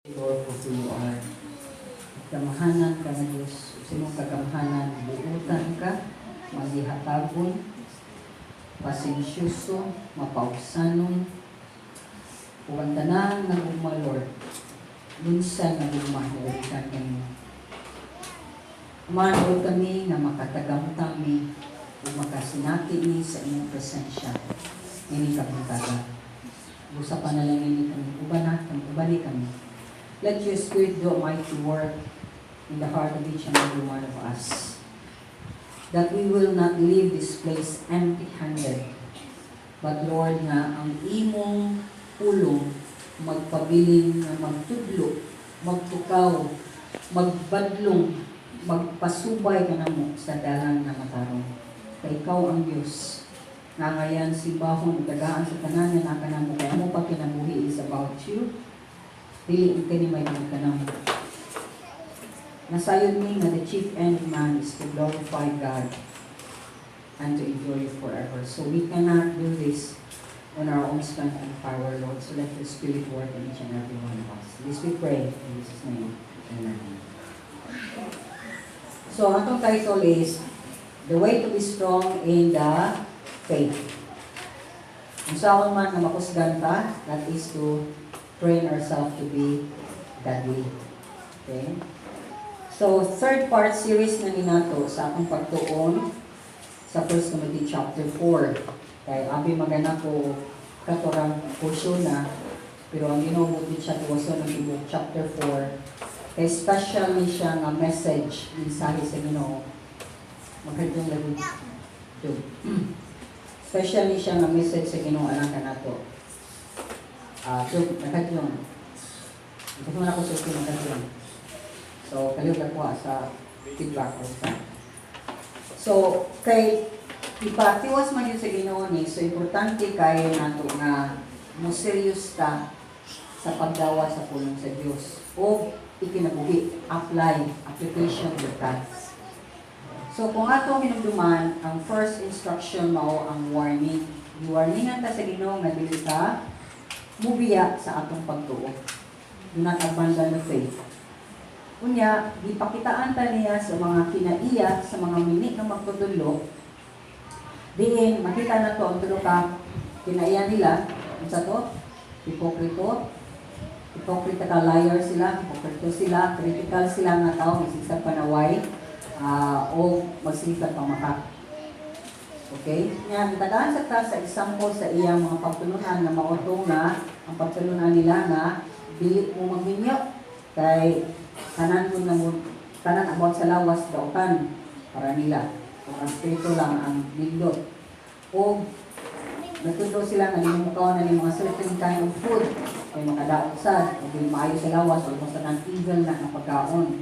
Lord, for who you are. Gamhanan ka nga Diyos. Sa imong kagamhanan, buutan ka, magihatagon, pasensyoso, mapaugsanon, ug ang tanan nga gugma, Lord, lunsa nga gugma, nagalikan kanimo. Umano kami nga makatagamtam mi ug makasinati mi sa imong presensya ini kabuntaga. Busa panalangin ni kami, uban na kami, ubani kami. Let your Spirit do a mighty work in the heart of each and every one of us, that we will not leave this place empty-handed. But Lord, nga ang imong pulong magpabilin nga magtudlo, magtukaw, magbadlong, magpasubay kanamo sa dalan nga matarong. Kay ikaw ang Diyos nga ngayan simbahon ug tagaan sa tanan nga naa kanamo, kay amo pagkinabuhi is about you. Dili ang kini may kanamo. Nasayod mi nga the chief end of man is to glorify God and to enjoy you forever. So we cannot do this on our own strength and power, Lord. So let the Spirit work in each and every one of us. This we pray in Jesus' name. Amen. So, atong title is "The Way to Be Strong in the Faith." Kung unsaon man nga makusgan ta, that is to train ourselves to be godly. Okay? So, third part series na ni nato sa akong pagtuon sa 1 Timothy chapter 4. Kay abi magana ko katorang portion na, pero ang Ginoo mo siya tuwason ang tibuok chapter 4 kay special ni siya nga message, mensahe sa Ginoo. Maghadyong lagi. Special ni siya nga message sa Ginoo alang kanato. Ah, so naghadyong. Ito man ako sa naghadyong. So, kalihok ako sa feedback ko sa. So, kay ipatiwas man yun sa Ginoo ni, so importante kay nato nga mo serious ta sa pagdawa sa pulong sa Dios o ikinabuhi, apply, application with God. So kung atong hinumduman, ang first instruction mao ang warning. Giwarningan ta sa Ginoo nga dili ta mubiya sa atong pagtuo. Do not abandon the faith. Unya, gipakitaan ta niya sa mga kinaiya, sa mga mini nga magtutudlo. Diin, makita na to ang tulo ka kinaiya nila. Unsa to? Hipokrito. Hipokrita ka, liar sila, hipokrito sila, critical sila nga tao, magsigsag panaway, o magsigsag pamaka. Okay? Nga, tagaan sa ta sa example sa iyang mga pagtulunan nga mao to nga, ang pagtulunan nila nga, dili mo magminyo, kay tanan mo na mo, tanan about sa lawas, dautan, para nila. Kung ang spirito lang ang nindot. O, nagtudlo sila nga dili mo kaon na mga certain kind of food, kay makadaot sad, o dili maayo sa lawas, o basta nang evil na nga pagkaon.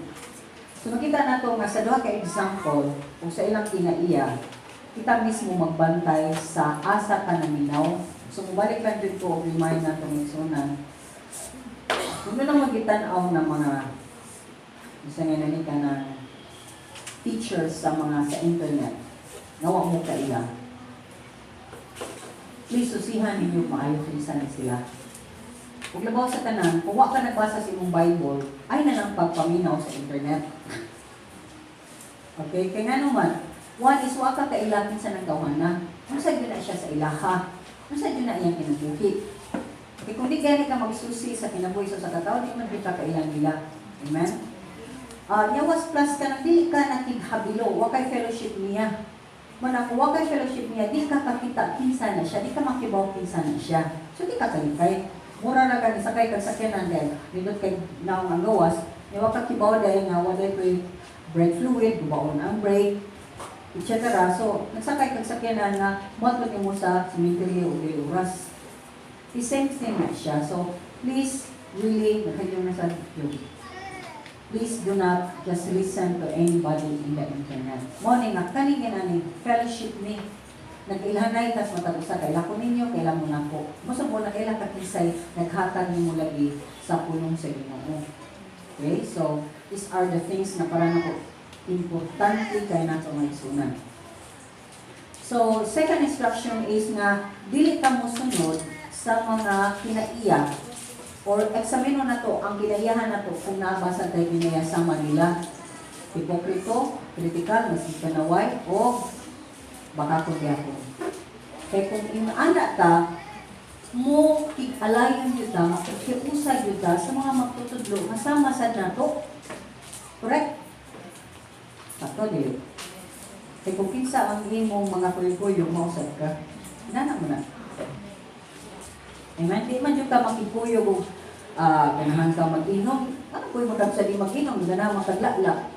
So makita nato nga sa duha ka example, kung sa ilang kinaiya, kita mismo magbantay sa asa ka naminaw. So mubalik lang dito og remind nato minsunan. Kung lang magitan-aw ng mga isa nga nani ka ng teachers sa mga sa internet, nga wa mo kaila. Please susihan ninyo maayo kinsa ni sila. Ug labaw sa tanan, kung wa ka nagbasa sa imong Bible, ay na lang pagpaminaw sa internet. Okay, kay nga naman, one is wa ka kaila kinsa nang tawhana. Unsa gyud na siya sa ilaha? Unsa gyud na iyang kinabuhi? Kay kung di gani ka magsusi sa kinabuhi sa katao, di man gyud ka kaila nila. Amen? Nyawas plus ka nang dili ka nakighabilo, wa kay fellowship niya. Man ako, wa kay fellowship niya, di ka kakita kinsa na siya, di ka makibaw kinsa na siya. So di ka kalikay. Mura na ka sakay kag sakyanan dahil nindot kay naong ang gawas, nya wa ka kibaw dahil nga wa dahil koy brake fluid, gubaon ang brake, etc. So, nagsakay kag sakyanan nga moadto nimo sa cemetery o dili oras. The same thing na siya. So, please, really, nakayo na sa yung please do not just listen to anybody in the internet. Mo ni nga kani ni fellowship ni nag-ilhanay tas matag usa, kaila ko ninyo, kaila mo nako. Mo sa mo nakaila ka kinsay naghatag nimo lagi sa pulong sa Ginoo. Okay? So, these are the things na para nako importante kay nato maigsunan. So, second instruction is nga dili ta mosunod sa mga kinaiya. Or eksamino nato ang kinaiyahan nato kung naa ba sa tay kinaiya sama nila. Hipokrito, critical, mas kanaway, o baka kung gyapon. Kay kung inaana ta, mo kig-alayon jud ta, makikiusa jud ta sa mga magtutudlo nga sama sad nato. Correct? Sakto, dili? Kay kung kinsa ang imong mga kuyog-kuyog, mausad ka. Inana mo na. Amen? Di man jud ka makikuyog og ganahan ka mag-inom. Ano ko yung sa di mag-inom? Ganahan man kaglala.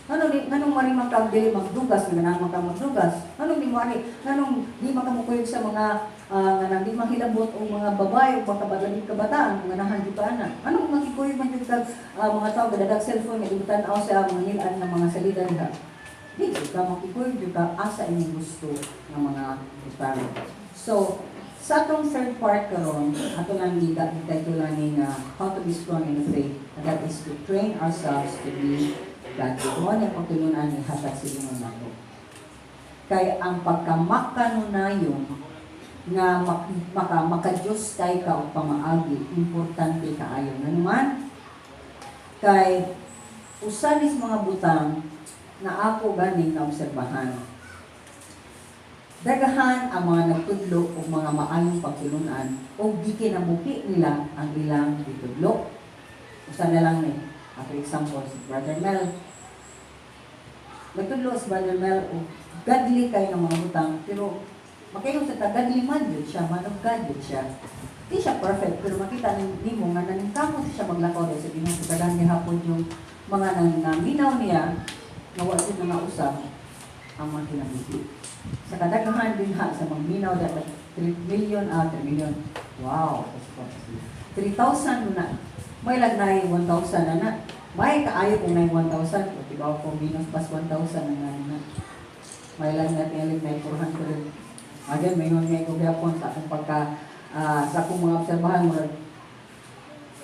Ano di nganong mari man kag dili magdugas, ganahan man ka magdugas? Anong di mo ani? Nganong di man ka mokuyog sa mga nga di mahilabot o mga babae o baka kabataan, ganahan jud ka ana? Anong makikuyog man jud kag mga tao gadadag cellphone nga di mo tan-aw sa mga ngilan ng mga salida diha? Di jud ka makikuyog, jud ka asa imong gusto nga mga butang. So, sa atong third part karon, ato lang gida title ni nga "How to be Strong in the Faith," and that is to train ourselves to be godly. Mao ni ang pagtulunan ni hatag sa Ginoo nato. Kay ang pagkamakanunayon nga maka Diyos kay ka og pamaagi, importante kaayo. Nganuman kay usa nis mga butang nga ako ganing naobserbahan, daghan ang mga nagtudlo og mga maayong pagtulunan ug gikinabuhi nila ang ilang gitudlo. Usa na lang ni ato example, si Brother Mel. Nagtudlo si Brother Mel og godly kay ng mga butang, pero makaingon sa ta, godly man jud siya, man of God jud siya. Di siya perfect, pero makita nimo nga naningkamot siya maglakaw dahil sa Ginoo. Kadaghan gihapon yung mga nang naminaw niya nga wa jud nga usab ang mga kinabuhi. Sa kadaghan din ha sa magminaw dapat 3 million, 3 million. Wow, 3,000 na. May lagnay 1,000 na na. May kaayo kung nay 1,000, o tibaw ko minus pas 1,000 na na na. May lang na tingaling nay 400. Again, may nga ko gyapon sa akong pagka sa akong mga obserbahan, murag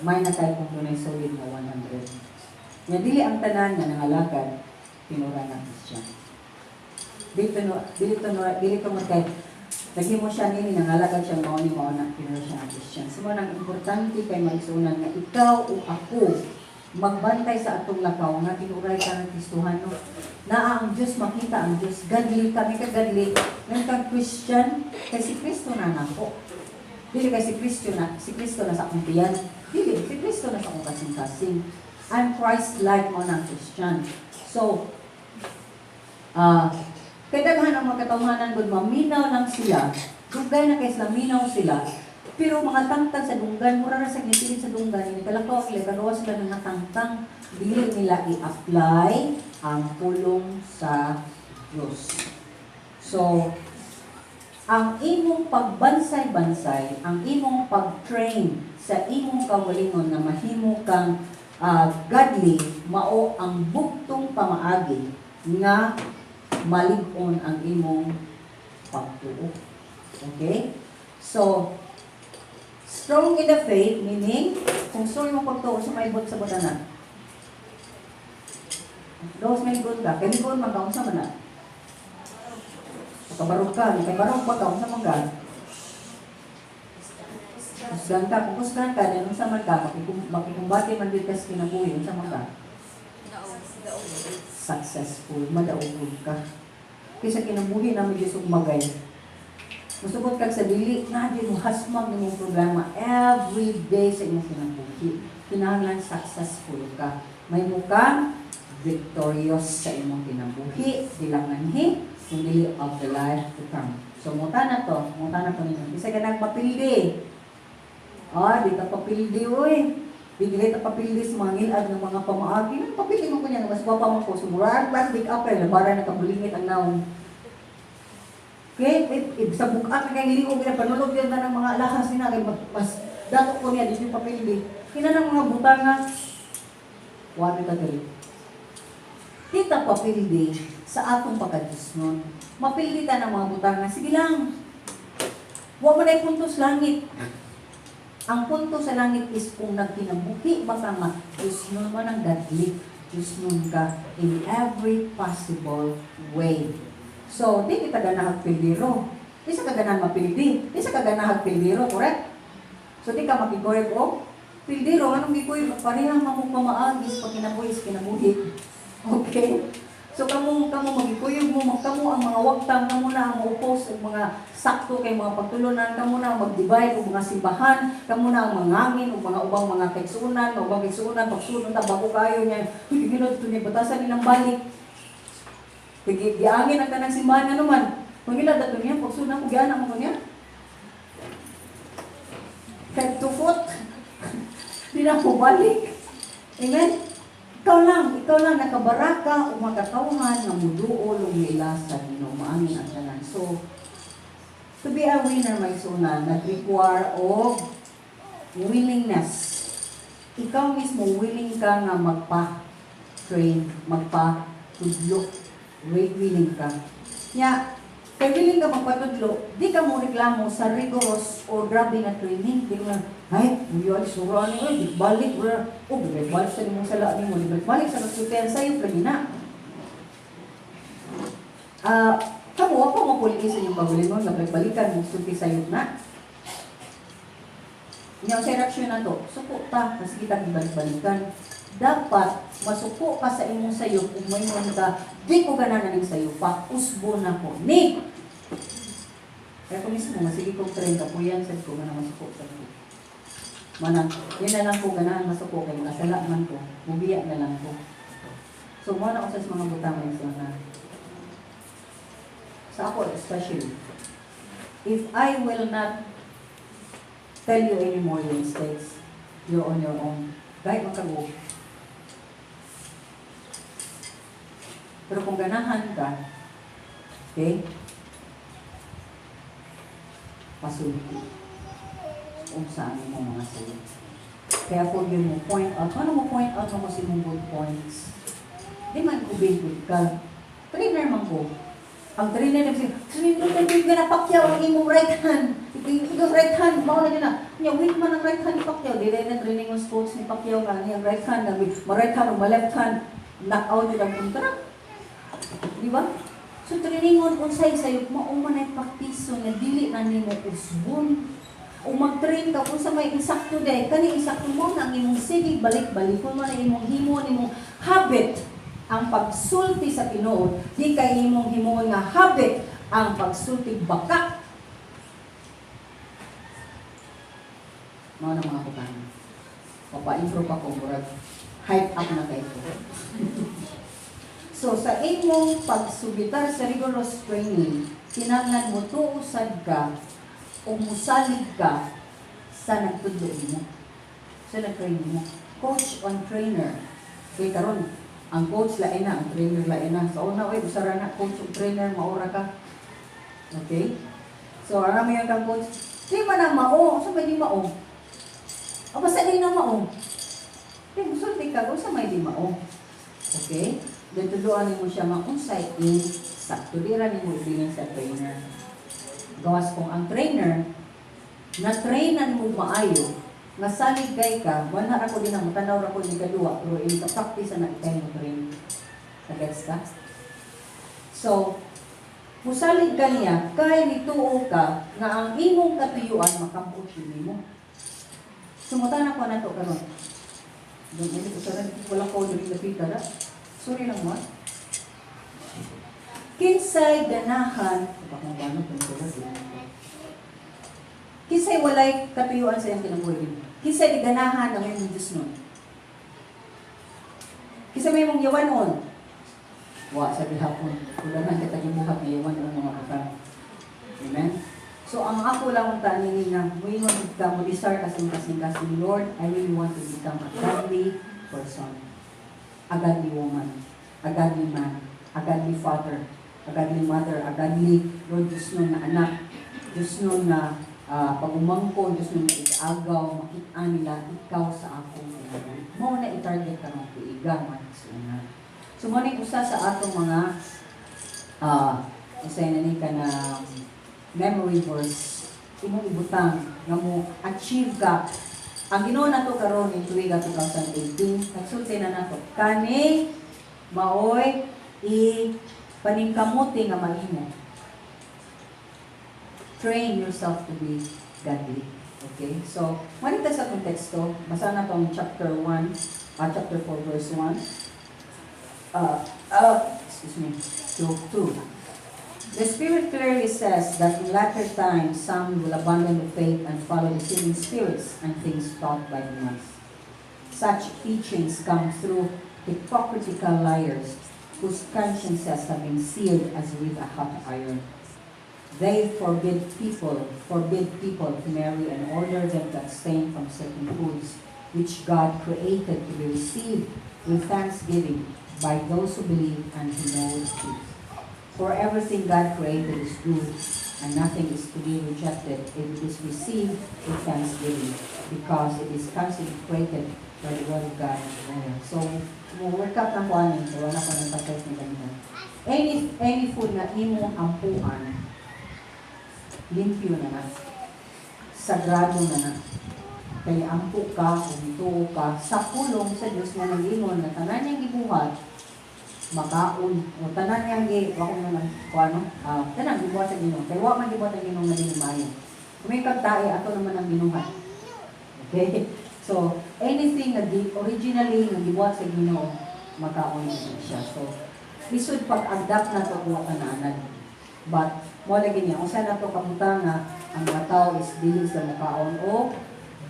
may na kay kung dunay solid nga 100. Nga dili ang tanan nga nangalagad tinura na Christian. Dili no, dili to no, dili tungod kay naghimo siya nini, nangalagad siya, mao ni mao na tinura siya nga Christian. So mao nang importante kay maigsuonan nga ikaw o ako magbantay sa atong lakaw nga tinuray ka ng Kristohano. Naa ang Diyos, makita ang Diyos. Godly kami ka, godly. Ngayon kang Christian, kay si Kristo na nako. Dili kay si Kristo na sa akong tiyan. Dili, si Kristo na sa akong kasing-kasing. I'm Christ-like, mo ng Christian. So, kay daghan ang mga katawhanan gud, maminaw lang sila. Dugay na kay sila minaw sila. Pero mga tangtang sa dunggan, mura ra sa ginipilit sa dunggan, ini kalakaw nila, kagawa sila ng mga tangtang, dili nila i-apply ang pulong sa Diyos. So, ang imong pagbansay-bansay, ang imong pag-train sa imong kaugalingon na mahimo kang godly, mao ang bugtong pamaagi nga malig-on ang imong pagtuo. Okay? So, strong in the faith, meaning, kung strong imong pagtuo sa may sa butana, dos may good ka, kay good man ka, unsa man na? Makabarog ka, kay barog ba ka, unsa man ka? Kusgan ka, kung kusgan ka, then unsa man ka, makikumbati man gid ka sa kinabuhi, unsa man ka? Successful, madaogod ka. Kaysa kinabuhi namin Diyos ug magay. Musugot kag sa dili, na di mo hasmag nimong problema every day sa imong kinabuhi. Kinahanglan successful ka. May kang victorious sa imong kinabuhi, di lang nganhi, kundi of the life to come. So, muta na to ninyo. Bisa ka nagpapildi. Ah, di ta papildi, uy. Di dili ta papildi sa mga ngilad ng mga pamaagi. Ano papildi mo ko niya? Mas gwapa man ko. Sumurag, plastic apple. Bara nakabulingit ang naong. Okay, sa bukat na kay liog na panulog yun na ng mga alahas nila kay mas dato ko niya di yung papildi. Kina ng mga butanga wala ta diri. Di ta papildi sa atong pagkadiyosnon. Mapildi ta ng mga butanga. Sige lang. Wa man ay punto sa langit. Ang punto sa langit is kung nagkinabuhi ba ka nga Diyosnon man ang godly, Diyosnon ka in every possible way. So, di kita ganahag pildiro. Di sa ka ganahan mapildi. Di sa ka ganahag pildiro, correct? So di ka makiguyog o pildero, anong gikuyog? Parehang mo pamaagi sa pagkinabuhi sa kinabuhi. Okay? So kamo kamo magikuyog mo, kamo ang mga wagtang, kamo na ang moupos og mga sakto kay mga pagtulunan, kamo na ang mag-divide og mga simbahan, kamo na ang mangangin og mga ubang mga kaigsuonan, ubang kaigsuonan pagsulod ta bago kayo niya. Uy, ginod to ni batasan nilang balik. Kay giangin ang kanang simbahan nga naman. Mangila dato niya pagsulod ko giana mo ko niya. Head to foot. Di na ko balik. Amen? Ikaw lang nakabaraka o makatawhan nga muduol o miila sa Ginoo, maangin ang tanan. So, to be a winner, my igsuonan, nag-require og willingness. Ikaw mismo willing ka nga magpa-train, magpa-tudlo. Willing ka. Nya, kay willing ka magpatudlo, di ka mo reklamo sa rigorous or grabe nga training. Di mo lang, "Ay, uyo ay sura ni, ay, di balik, bro." Oh, di balik sa imong sala nimo, di balik sa nagsultihan sa'yo, lagi na. Ah, kamo, ako mo puliki sa inyong kaugalingon, nga balikan mo sulti sayop na. Nya sa reaksyon na to, suko ta, kasi kita gibalik-balikan. Dapat masuko ka sa imong sayop kung may ka, "Di ko ganahan ning sayop pa, usbo na ko." Ni! Kaya ko mismo, masige kong train kapuyan, sad ko nga na masuko sa ko. Mana, yun na lang ko ganahan masuko kay makasala man ko, mubiya na lang ko. So, mao na ko sa mga butang mga na sa ako especially, if I will not tell you any more your mistakes, you're on your own. Kahit magkago. Pero kung ganahan ka, okay, pasulti kung saan mo mga sayo. Kaya kung yun mo point out, ano mo point out mo kasi mong good points? Di man ko good ka. Trainer man ko. Ang trainer nagsabi, "Trainer ka na Pacquiao ang imong right hand. Ikaw right hand, mao na yun na." Nya, weak man ang right hand ni Pacquiao. Di na training ng coach ni Pacquiao nga ang right hand, nga ma right hand o ma left hand, knock out yun ang kontra. Di ba? So training on unsay sayo mao man ay practice nga dili na nimo usbon. O mag-train ka kung sa may insakto day, kani insakto mo na ang imong sige balik-balik mo na imong himo nimong habit ang pagsulti sa tinuod, di kay imong himuon nga habit ang pagsulti baka. Mao na mga butang. Papa-improve ako, murag hype up na kayo. So, sa imong pagsubitar sa rigorous training, kinahanglan mo tuusad ka o musalig ka sa nagtudlo nimo. Sa nag-train mo. Coach on trainer. Kay karon, ang coach lain na, ang trainer lain na. Sa una, oy, usara na, coach ug trainer, maura ka. Okay? So, aram mo kang coach, di man na mao, sa may di mao? O basta di na mao. Di, musulti ka, kung sa may di mao. Okay? Then tuduan nimo siya nga unsay insakto. Di ra nimo ibilin sa trainer. Gawas kung ang trainer na trainan mo maayo, nga salig kay ka, wala ra ko din ang tanaw ra ko ni kaduwa, pero ini ka practice na ikay mo train. Nagets ka? So, musalig ka niya, kay nituo ka nga ang imong katuyuan makabot nimo. Sumutan ako na to karon. Doon ini ko sa wala ko diri lapita ra. Sorry lang mo. Kinsay ganahan, baka mabano kung kinsay walay katuyuan sa iyang kinabuhi? Kinsay di ganahan nga may mong Diyos nun? Kinsay may mong yawanon? Wa sa gihapon. Wala man kita gibuhat nga yawanon, mga butang. Amen? So ang ako lang unta ni nga muingon ka mo desire ka sa kasing kasing, "Lord, I really want to become a godly person, a godly woman, a godly man, a godly father, a godly mother, a godly Lord Diyos nun nga anak, Diyos nun nga pag-umangkon, Diyos nun nga igaagaw, makita nila ikaw sa akong kinabuhi." Mao na i-target karong tuiga, mga igsuonan. So mo ni usa sa atong mga unsay na ni ka na memory verse imong ibutang nga mo achieve ka. Ang Ginoo nato karon in tuiga 2018, nagsulti na nato kani maoy i paningkamuti nga mahimo. Train yourself to be godly. Okay, so, manita sa konteksto, basa na tong chapter 1, chapter 4, verse 1. Excuse me, to 2. The Spirit clearly says that in latter times some will abandon the faith and follow deceiving spirits and things taught by demons. Such teachings come through hypocritical liars whose consciences have been seared as with a hot iron. They forbid people to marry and order them to abstain from certain foods which God created to be received with thanksgiving by those who believe and who know the truth. For everything God created is good, and nothing is to be rejected if it is received with thanksgiving, because it is consecrated by the word of God and prayer. So, mo-work up na ko ani, so wala ko nang emphasize ni ganito. Any food na imong ampuan, limpyo na na. Sagrado na na. Kaya ampo ka, kung ituo ka, sa pulong sa Diyos nga nag-ingon na tanan niyang gibuhat, makaon o tanan niyang gi wa ko man ko ano tanan gibuhat sa Ginoo, kay wa man gibuhat ang Ginoo nga dili maayo. Kung may kagtae, ato naman ang ginuhat. Okay, so anything nga di, originally nga gibuhat sa Ginoo, makaon na siya. So lisod pag-adapt na to kung wa ka naanad, but mo lagi niya kung saan nato kabutang nga ang mga tao is dili sa makaon o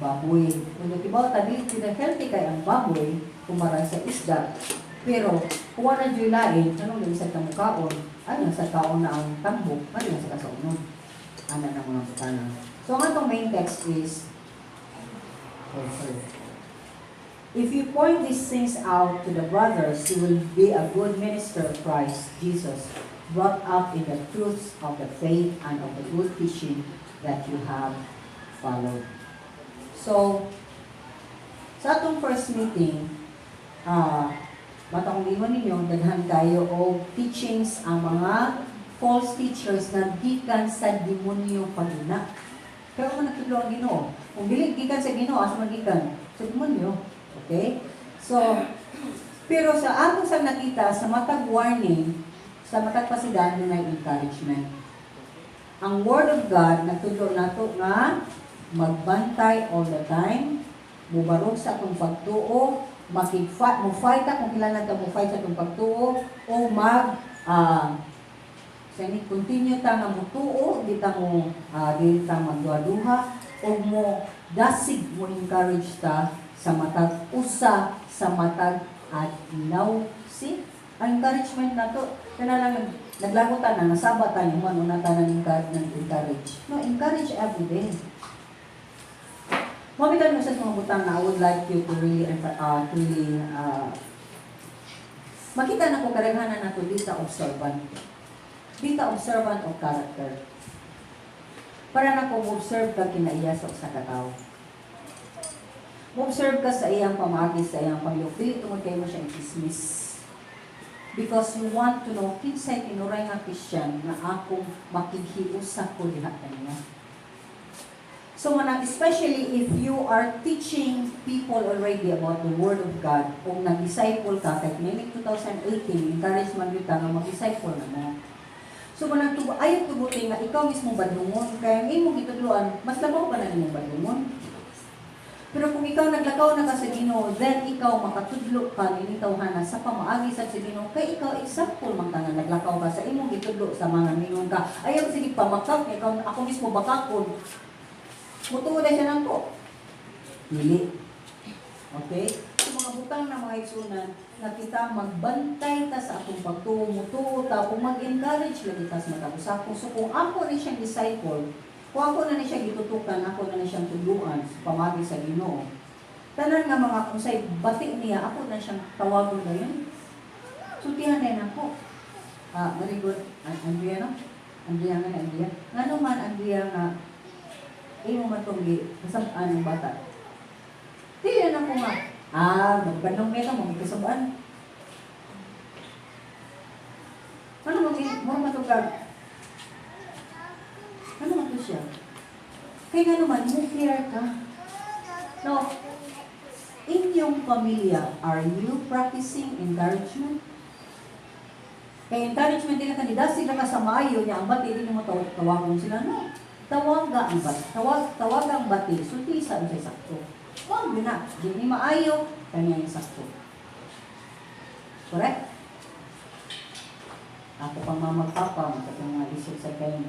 baboy. Kung kibaw ta, dili sila healthy kay ang baboy kumpara sa isda. Pero kung wala dyo'y lain, anong dili sa kamukaon, ano sa kaon na ang tambok, ano sa kasaunon. Ana ng mga butana. So ang atong main text is, oh, sorry. If you point these things out to the brothers, you will be a good minister of Christ Jesus, brought up in the truths of the faith and of the good teaching that you have followed. So, sa atong first meeting, matang ingon ninyo, daghan kayo og teachings ang mga false teachers na gikan sa demonyo pagina. Pero kung nagtudlo ang Ginoo, kung dili gikan sa Ginoo, asa man gikan? Sa demonyo. Okay? So, pero sa atong sa nakita, sa matag warning, sa matag pasidan, dunay encouragement. Ang Word of God, nagtudlo nato nga magbantay all the time, mubarog sa atong pagtuo, makig-fight, mo fight ta kung kinahanglan ta mo fight sa atong pagtuo, o mag sa ni continue ta nga mutuo, di ta magduha-duha, o mo dasig, mo encourage ta sa matag usa sa matag adlaw. See? Ang encouragement nato, kana lang naglagot ta na nasaba tayo man una ta nang encourage. No, encourage every day. Mamitan mo sa mga butang na I would like you to really makita na ko kadaghanan nato di ta observant. Di ta observant of character. Para na kung observe ka kinaiya sa usa ka tawo. Mo-observe ka sa iyang pamagi, sa iyang paglihok. Dili tungod kay mo siya i-dismiss. Because you want to know kinsay tinuray nga Christian nga akong makighiusa ko diha kaniya. So manang especially if you are teaching people already about the Word of God, kung nag-disciple ka, kahit ngayon 2018, encourage man yun ka nga mag-disciple na mo. So manang tubo, ayaw tugutin nga ikaw mismo badlungon, kaya ang imong gitudloan, mas labaw pa na imong badlungon. Pero kung ikaw naglakaw na ka sa Ginoo, then ikaw makatudlo ka nining tawhana sa pamaagi sa Ginoo, kay ikaw example man ka nga naglakaw ka sa imong gitudlo sa mga mingon ka. Ayaw sige pamakak, ikaw ako mismo bakakon. Mutuo na siya nang ko. Dili. Okay? So mga butang na mga igsunan, nga kita magbantay ta sa atong pagtuo, mutuo ta, kung mag-encourage lagi ta sa matag usa ko. So kung ako ni siyang disciple, kung ako na ni siya gitutukan, ako na ni siyang tudluan sa pamagi sa Ginoo. Tanan nga mga kung say bati niya, ako na siyang tawagon dayon. Sultihan na ako. Ah, very good. Andrea, no? Andrea nga, Andrea. Ngano man, Andrea, nga imo man tong gi kasab-an ng bata. Di na ko nga. Ah, magbanong ka mo kasab-an. Ano mo mo man to ka? Ano man to siya? Kay nga naman, mo care ka. No, in yung pamilya, are you practicing encouragement? Kay encouragement din na kanida sila ka sa maayo niya ang bati, di mo tawagon sila, no. Tawaga ang bat, tawag tawag ang bati, sulti sa unsay sakto. Wag gyud na, di ni maayo, kanya yung sakto. Correct? Ako pa mamagpapa, sa mga lisod sa kayo.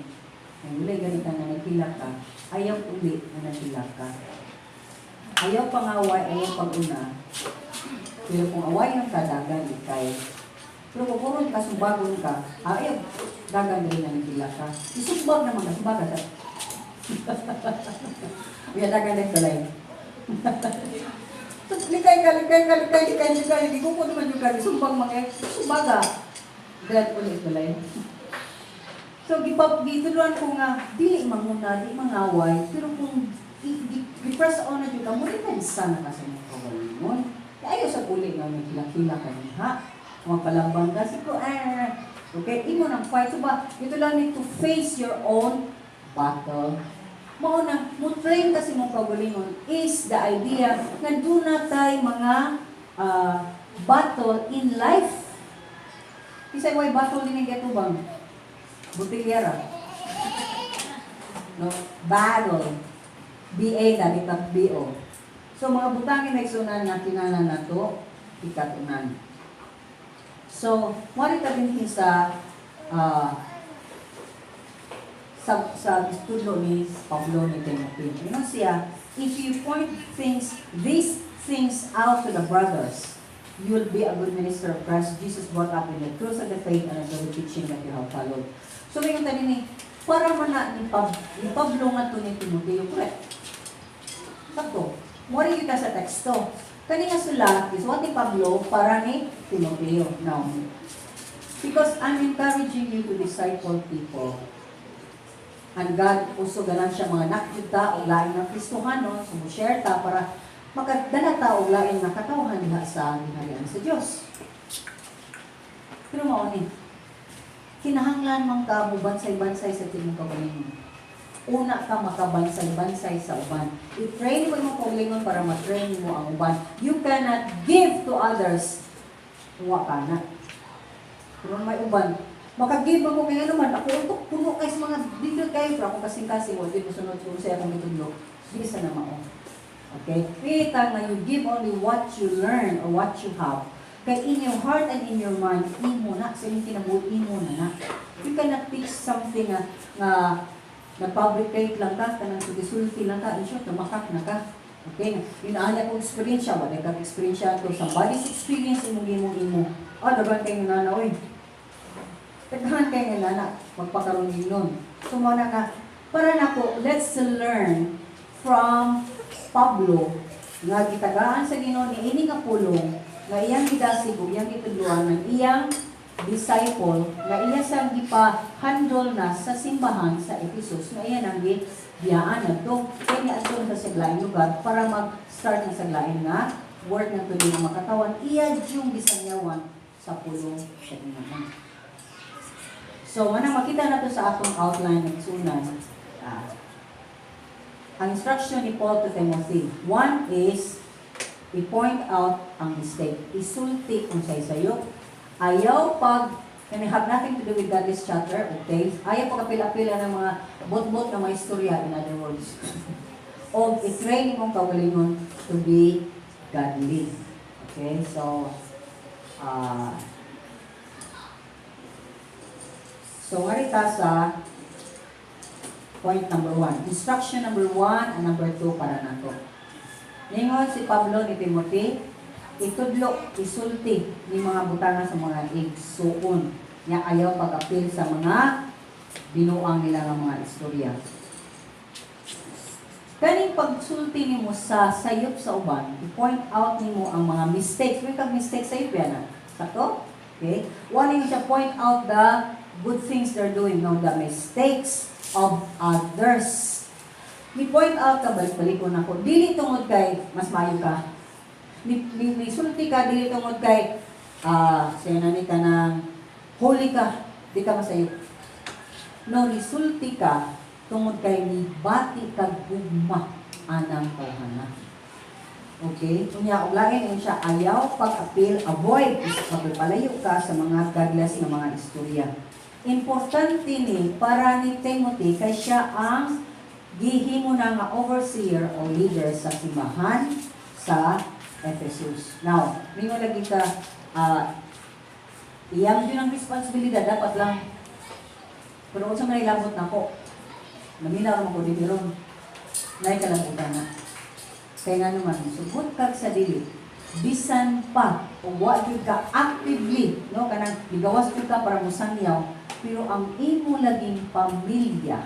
Ang uli ganita nga naghilak ka, ayaw uli na naghilak ka. Ayaw pangaway, ayaw pag-una. Pero kung awayon ka, dagan ikay. Pero kung kuron ka, sumbagon ka, ayaw, dagan rin na naghilak ka. Isumbag naman ka, sumbaga ka. Uya, dagan din tulay. So, likay ka, likay ka, likay, likay, likay, di ko naman yung kari, sumbag mga, sumbaga. Then, ulit tulay. So, gituluan ko nga, dili manguna, di mangaway, pero kung i-press on na jud ka, mo depensa na ka sa imong kaugalingon. Kaya ayaw sa uli nga may hila-hila ka niha. Magpalambang ka, siko, ah, okay, imo nang fight. So ba, ito lang need to face your own battle. Mao na, mo train kasi mong kaugalingon is the idea nga duna tay mga battle in life. Kisay way battle din ang getubang? Butilyara. No? Battle. BA na, di pa BO. So, mga butangin na isunan na kinahanglan nato ikatunan. So, mari ta din sa tudlo ni Pablo ni Timothy. Ingon siya, "If you point these things out to the brothers, you will be a good minister of Christ Jesus, brought up in the truth of the faith and of the teaching that you have followed." So, may tanin ni, para man na ni Pablo nga to ni Timoteo, correct? Sakto. Mori kita sa teksto. Kani nga sulat is what ni Pablo para ni Timoteo. Now, because I'm encouraging you to disciple people. And God also ganan siya mga anak ta og lain ng Kristohano, so mo share ta para makadala ta og lain nga katawhan diha sa gingharian sa Dios. Pero mao ni, kinahanglan man ka mubansay-bansay sa imong kaugalingon. Una ka makabansay-bansay sa uban. I-train mo imong kaugalingon para ma-train mo ang uban. You cannot give to others kung wa ka na. Pero may uban, maka-give mo kay ano man, ako utok puno kay sa mga dito kayo, pero ako kasing-kasing, wala mo sunod kung sa akong gitudlo. Di sa na mao. Okay? Kita nga you give only what you learn or what you have. Kay in your heart and in your mind, imo na, sa imong kinabuhi, imo na na. You cannot teach something nga na-fabricate lang ka, kanang sulti lang ka, in short, namakak na ka. Okay? Inaanya kong experience, wala kang experience to somebody's experience, imong imong imo. Ah, daghan kay nga nana, oy. Daghan kay nga nana, magpakaroon nun. So, mao na ka, para nako, let's learn from Pablo nga gitagaan sa Ginoo ni ini nga pulong nga iyang gidasig ug iyang gitudloan ng iyang disciple nga iya sang gipa-handle na sa simbahan sa Ephesus nga iya nang gibiyaan adto kay niadto na sa saglaing lugar para mag-start na sa lain nga work nga tuloy ng makatawan iya yung gisanyawan sa pulong sa Ginoo. So, manang makita na to sa atong outline ng sunan. Ang instruction ni Paul to Timothy. One is, i-point out ang mistake. Isulti kung say sayo. Ayaw pag, and have nothing to do with godless chatter, okay? Ayaw pag apil-apila ng mga bot-bot na mga istorya, in other words. O i-train mong kaugalingon to be godly. Okay, so ngarita sa point number 1. Instruction number 1 and number 2 para nato. Ningon si Pablo ni Timothy, itudlo, isulti ni mga butanga sa mga igsuon. Nya ayaw pag-apil sa mga binuang nila nga mga istorya. Kaning pagsulti nimo sa sayop sa uban, i-point out nimo ang mga mistakes. May kag mistakes sayop yan ah. Sakto? Okay? One yung siya point out the good things they're doing, no, the mistakes of others. Ni-point out ka, balik-balik ko na ko, dili tungod kay mas maayo ka. Ni sulti ka, dili tungod kay siya na ni ka ng holy ka, di ka masayop. No, nisulti ka tungod kay ni bati kag gugma anang tawhana. Okay? Unya, og lain yun siya, ayaw pag-appeal, avoid, is magpalayo ka sa mga godless na mga istorya. Importante ni para ni Timothy kay siya ang gihimo na nga overseer o leader sa simbahan sa Ephesus. Now, mingon lagi ka, iyang yun ang responsibilidad, dapat lang. Pero kung sa may labot nako, naminaw naman ko din ron, nay kalabutan na. Kaya nga naman, sugot kag sa dili, bisan pa, o wa gyud ka actively, no, kanang gigawas gyud ka para mosangyaw, pero ang imo laging pamilya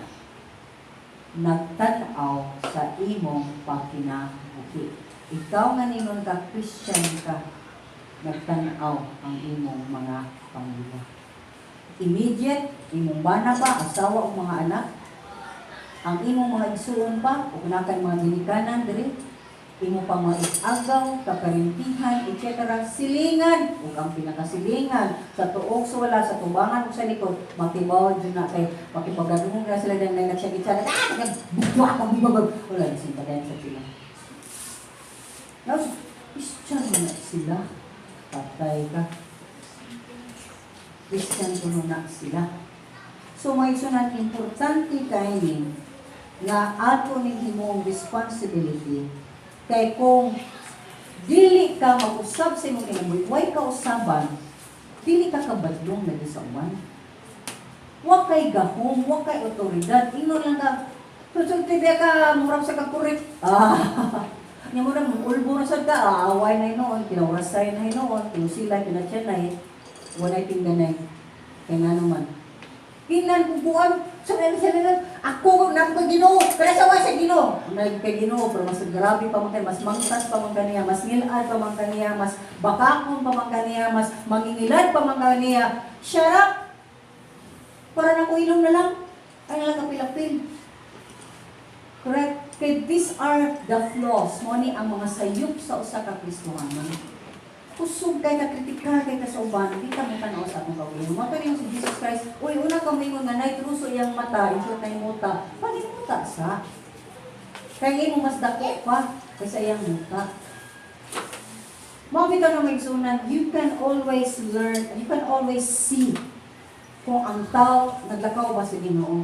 nagtan-aw sa imong pagkinabuhi. Ikaw nga ningon ka Christian ka, nagtan-aw ang imong mga pamilya. Immediate, imong bana pa, asawa o mga anak, ang imong mga igsuon pa, o kay mga ginikanan diri, imo pa mga agaw, kaparintihan, etc. Silingan, ug ang pinakasilingan, sa tuok sa wala, sa tubangan ug sa likod, makibaw dyan na kay, makipagadungog na sila dyan na nagsyag-itsara, ah, bugwa ka, bugwa, wala, simpatayan sa sila. Now, Christian na sila. Patay ka. Christian kuno na sila. So, may sunan, importante kay ni nga ato ning himong responsibility kay kung dili ka mag-usab sa imong kinabuhi, way ka usaban, dili ka kabadlong lagi sa uban. Wa kay gahom, wa kay otoridad, ingon lang ka, tutulti ka, murag sa kakurik. Ah, nya mo na, ulbo na sad ka, aaway na hinoon, kinaurasay na hinoon, kinusila, kinatyanay, walay tingganay. Kaya nga naman, Kinan kukuan, sa sila ako na ko Ginoo, pero sa sa Ginoo. Nag kay Ginoo pero mas grabe pa man kay, mas mangtas pa man kaniya, mas ngilad pa man kaniya, mas bakakon pa man kaniya, mas mangingilad pa man kaniya. Shut up. Para na ko ilong na lang. Ay na lang kapilapil. Correct? Kay these are the flaws. Mo ni ang mga sayop sa usa ka Kristohanon. Kusog kay ka, kritikal kay ka sa uban, di ka mo tanaw sa akong kaugalingon. Mao to si Jesus Christ, uy, una ka moingon nga nay truso iyang mata, insult nay muta. Panimuta sa. Kay imo mas dako pa kaysa iyang muta. Mao bitaw na, mga igsuonan, you can always learn, you can always see kung ang tao naglakaw ba sa Ginoo.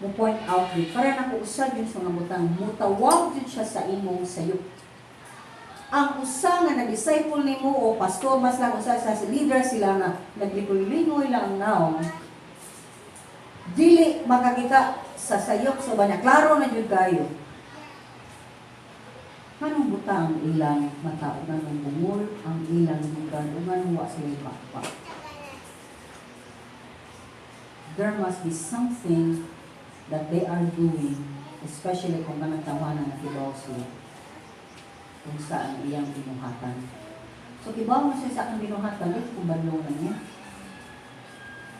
Mo point out yun. Para na usad yun sa mga butang, mutawag yun siya sa imong sayop. Ang usa nga nag-disciple nimo o pastor, mas lang usa sa leader sila nga naglikoy-lingoy lang ang naong, dili makakita sa sayop sa banya. Klaro na jud kayo. Nganong buta ang ilang mata, ug nganong bungol ang ilang dunggan, ug nganong wa sila bakpak? There must be something that they are doing, especially kung kanang tawanan na kibaw sila kung saan iyang binuhatan. So, kibaw mo siya sa akong binuhatan, di kung banlo na niya.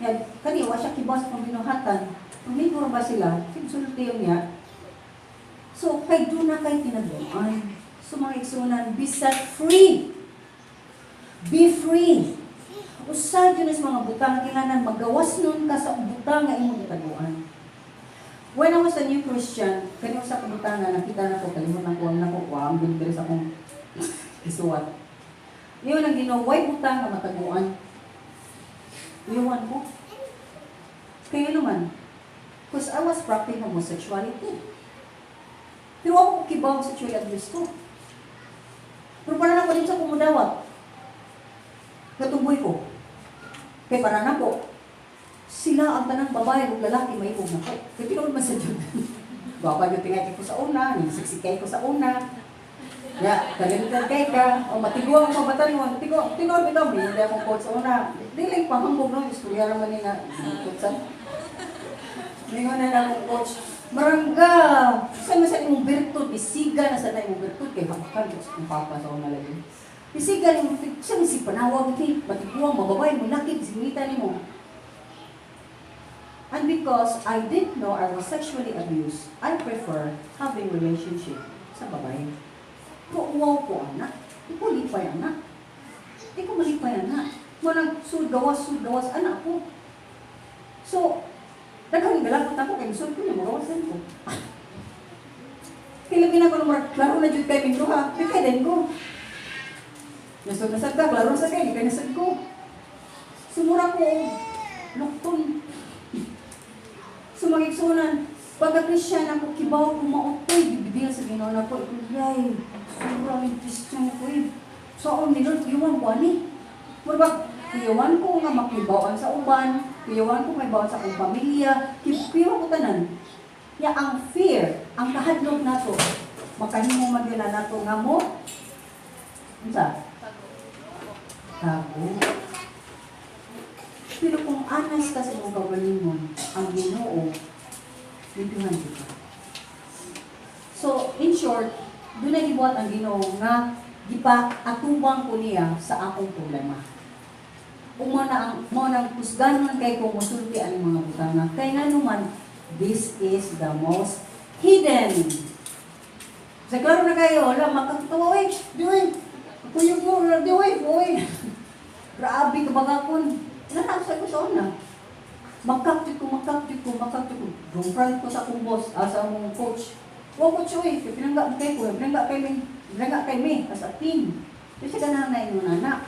Yan, kani, wa siya kibaw sa akong binuhatan, tumigor ba sila, sulti yung niya. So, kay doon na kay tinaguan. So, mga igsuonan, be set free. Be free. Usa yun is mga butang, kailangan magawas nun ka sa butang nga imong gitaguan. When I was a new Christian, kani sa kabutang nga nakita na ko, kalimutan ko ang nako, wa ang diri sa akong isuwat. Yun ang Ginoo, way butang nga mataguan. Iwan ko. Kaya naman, because I was practicing homosexuality. Pero ako kibaw sexually abuse ko. Pero para na ko din sa kumudawat. Katumboy ko. Kaya para na ko, sila ang tanang babae ug lalaki maibog na ko. Kaya tinuod man sa Diyos. Gwapa yung tingay ko sa una, siksikay ko sa una. Ya, talented kay ka, o matiguang ang pabatanon, tigo, tinuod bitaw, may hindi akong coach sa una. Dili pahambog no, istorya raman ni nga, coach sa. Mingon na akong coach, "Marangga, sa man sa imong birtud, isiga na sa na imong birtud," kay hapakan ko sa akong papa sa una lagi. Isiga ni imong, sa si panawag ti, matiguang, mababay, mulaki, singita nimo. And because I didn't know I was sexually abused, I prefer having relationship sa babae. Pero uwaw ko, anak. Di ko lipay, anak. Di ko malipay, anak. Manang sud gawas, anak ko. So, daghang galakot ako kay sud ko niya, magawasan ko. Kaya lagi na ko murag, klaro na jud kay ming duha, di kay din ko. Nasud na sad ka, klaro na sad kay, di kay nasud ko. Sumura ko og lukton. So mga igsuonan, pagka Christian ako, kibaw ko mautoy, gibibil sa Ginoo nako, yay, sura ni Christian ko eh. So, ni Lord, kuyawan ko ani. Mura kuyawan ko nga makibawan sa uban, kuyawan ko makibawan sa akong pamilya, kuyawan ko tanan. Ya ang fear, ang kahadlok nato, makahimo man gyud na nato nga mo unsa? Tago. Pero kung honest ka sa imong kaugalingon, ang Ginoo limpyuhan ka. So, in short, duna gibuhat ang Ginoo nga gipa atubang ko niya sa akong problema. Umo na ang mo nang kusganon kay kung musulti ang mga butanga. Kay nga naman, this is the most hidden. Sa klaro na kayo, wala makakatawa, oy, di oy, kuyog mo, di oy, oy. Grabe ka bagakon. Nanasa ko sa una. Makakti ko, makakti ko, makakti ko. Confront ko sa akong boss, sa akong coach. Wa coach, oy, kay pinangga kay ko, pinangga kay mi as a team. Kasi ganahan na ingon anak.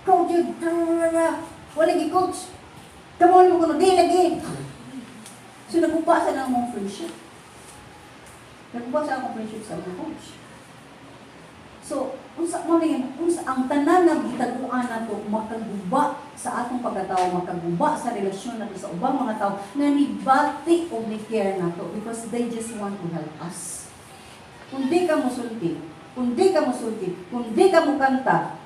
Coach, yun, wala lagi coach. Come on mo kuno, di lagi. So nagkupa sa nang mong friendship. Nagkupa sa akong friendship sa akong coach. So, unsa mo na unsa ang tanan nga gitaguan nato makaguba sa atong pagkatao, makaguba sa relasyon nato sa ubang mga tao nga nibati og ni care nato because they just want to help us. Kung di ka musulti, kung di ka musulti, kung di ka mukanta,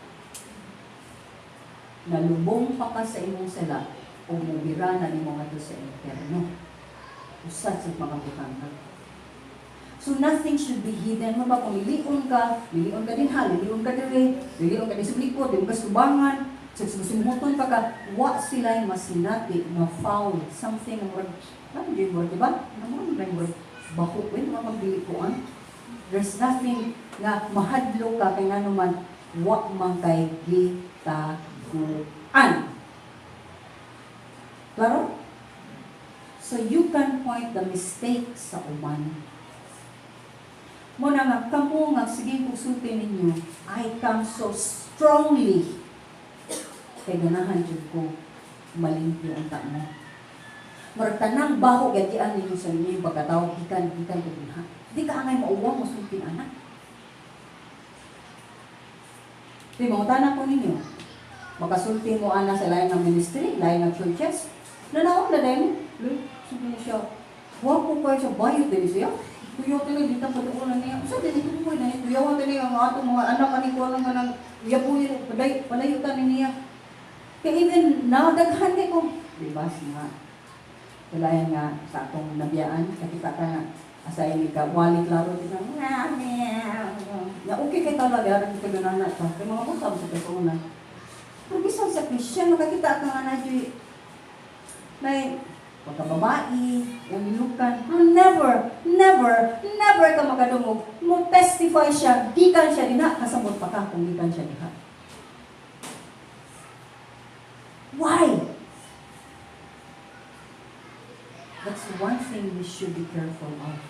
nalubong pa ka sa imong sala o mubira na nimo ngadto sa impyerno. Usa sa mga butanga. So nothing should be hidden. Mo ba kung lilion ka, lilion ka din ha, lilion ka dire, lilion ka din sa likod, di mo ka subangan, sa sumhuton pa ka, wa sila masinati nga foul, something nga murag, ano yung word, di ba? Ano mo yung word? Baho, wait, mga pagbilikuan. There's nothing nga mahadlo ka kay nga naman, wa man kay gitaguan. Klaro? So you can point the mistake sa uban. Mo na nga kamo nga sige konsulti ninyo, I come so strongly kay ganahan jud ko malimpyo ang mo. Murag tanang baho gadian ninyo sa inyong pagkatao gikan gikan ko dinha. Di ka angay mauwang mosulti anak. Di mangutana ko ninyo. Makasulti mo ana sa lain ng ministry, lain ng churches. Nanaog na din. Sabi niya siya, wapo kayo sa bayot din siya. Kuyaw tayo, dito ang patukulan niya. Sa din ito po na kuyaw tayo ang atong mga anak ani ko lang kanang yabuyin, palay, palayutan niya. Kaya even now, daghan kay ko. Di ba, nga, kailangan nga sa atong nabiyaan, nakita ka nga, asay ni ka, wali klaro, di ba, nga, nga, okay kay talaga, rin ka ganun na ito. Kaya mga busab sa persona. Pero bisan sa Christian, nakakita ka nga na, na pagkababae, umilukan, no, never, never, never ka makadungog, mo testify siya, gikan siya dinha, kasabot pa ka kung gikan siya diha. Why? That's one thing we should be careful of.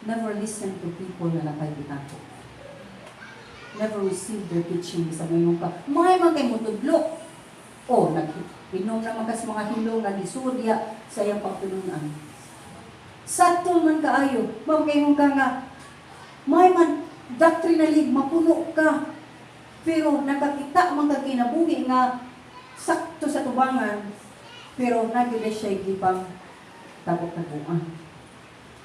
Never listen to people na nakay gitako. Never receive their teaching sa ngayon ka. May man kay mutudlo. O, nag-inom naman kas mga hilong nga gisurya sa iyang pagtulunan. Satol man kaayo, makaingon ka nga, may man doctrinally mapuno ka. Pero nakakita man ka kinabuhi nga sakto sa tubangan, pero nagyud siya gipang tago-taguan.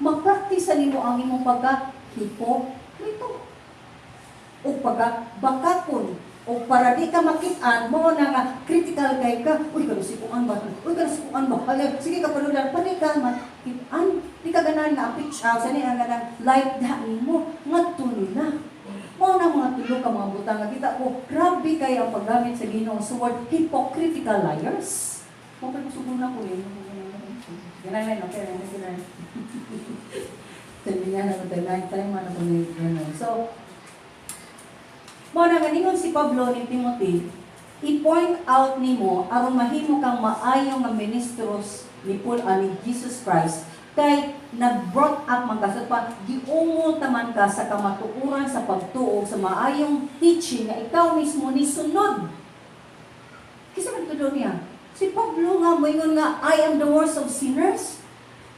Magpraktis nimo ang imong pagka hipokrito o pagka bakakon o para di ka makit-an mo na nga critical kay ka, uy, kano si kuan ba, uy, kano si kuan ba, hala, sige ka panulan pa di ka makit-an, di ka ganahan nga pitch out sa niya nga light da nimo ngadto nila. Mao na mga tulo ka mga butang nga kita ko grabe kay ang paggamit sa Ginoo sa word hypocritical liars. Mo pa sugo na ko eh. Ganun okay, ganun. Sabi niya na tayo, tayo man ako ni ganun. So, mo na ganingon si Pablo ni Timothy, i-point out nimo aron mahimo kang maayo nga ministros ni Paul ani Jesus Christ kay nag-brought up man ka sa pa giungol taman ka sa kamatuoran sa pagtuo sa maayong teaching nga ikaw mismo ni sunod. Kinsa man tudlo niya? Si Pablo nga moingon nga, "I am the worst of sinners.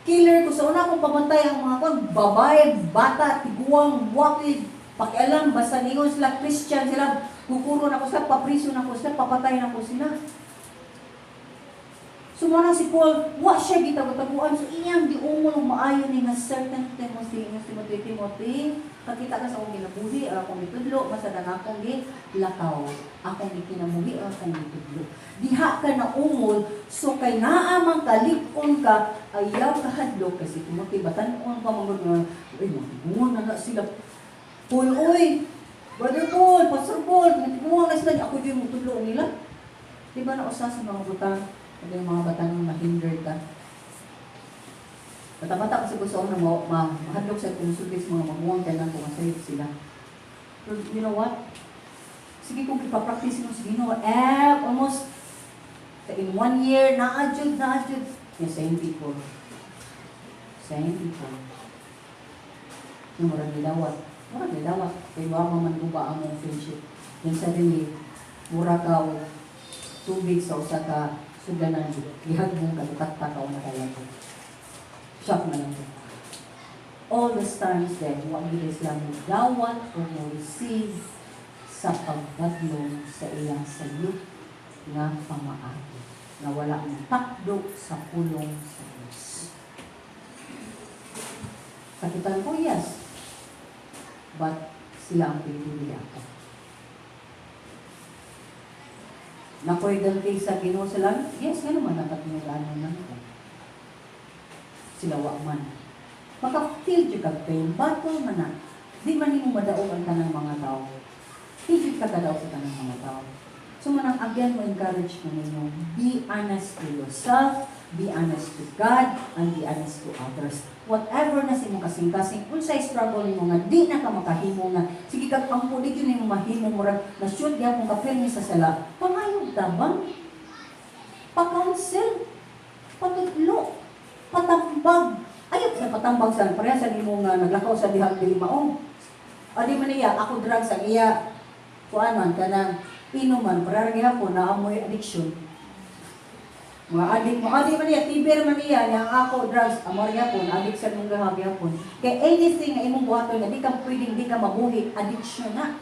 Killer ko sa una kong pamatay ang mga kon, babae, bata, tiguang, waki, pakialam, basta ningon sila, Christian sila, kukuro na ko sila, papriso na ko sila, papatay na ko sila." So mao na si Paul, wa siya gitago-taguan. So iyang giungol og maayo ni nga certain Timothy, nga Timothy, "Timothy, kakita ka sa akong ginabuhi, ang akong gitudlo, basta ang akong gilakaw, akong gikinabuhi, ang akong gitudlo." Diha ka na ungol, so kay naa man kalig-on ka, ayaw kahadlok kasi Timothy, batan-on pa man gud nga, "Uy, magtigungon na na sila. Paul, oy, Brother Paul, Pastor Paul, nagtigungon na sila, ako yung mutudlo nila." Di ba na usa sa mga butang, pag yung mga bata nang mahinder ka? Bata-bata kasi gusto ko na mahadlok sa kung sa mga maguwang kaya lang kung masayop sila. Pero you know what? Sige kung ipapractice mo sa Ginoo, eh, almost in one year, naadjud, naadjud. Yung same people. Same people. Yung murag nidawat. Murag nidawat. Kaya wa man guba ang mong friendship. Then suddenly, mura ka og tubig sa usa ka sugdanan, gihagbong ka, takta ka o nakalago. Shock na lang ko. All the times then, wa gid sila mo dawat o mo receive sa pagbadlong sa iyang sayop nga pamaagi nga wala mo takdo sa pulong sa Diyos. Sakitan ko, yes. But sila ang pinili ako. Nakoy ganti sa Ginoo sa langit? Yes, nga naman nakatinuganon lang ko. Sila wa man. Maka-feel jud kag pain, battle man na. Di man nimo madaog ang tanang mga tao. Di jud ka kadaog sa tanang mga tao. So manang again mo encourage ko ninyo, be honest to yourself, be honest to God, and be honest to others. Whatever na sa imong kasing-kasing, unsay struggle nimo nga di na ka makahimo nga, sige kag ampo di gyud nimo mahimo, murag na shoot gyapon ka pirmi sa sala, pangayog tabang, pa-counsel, patudlo, patambag. Ayaw sa patambag sa pareha sa nimo nga naglakaw sa dihang dili mao. Adi man niya, ako drugs ang iya kuan man kanang inuman, para gihapon na amoy addiction. Mga adik mo, adi man niya, TB man niya, yang ako drugs, amor gihapon, addict sa mong gihapon. Kay anything nga imong buhaton nga di ka pwedeng di ka mabuhi, addiction na.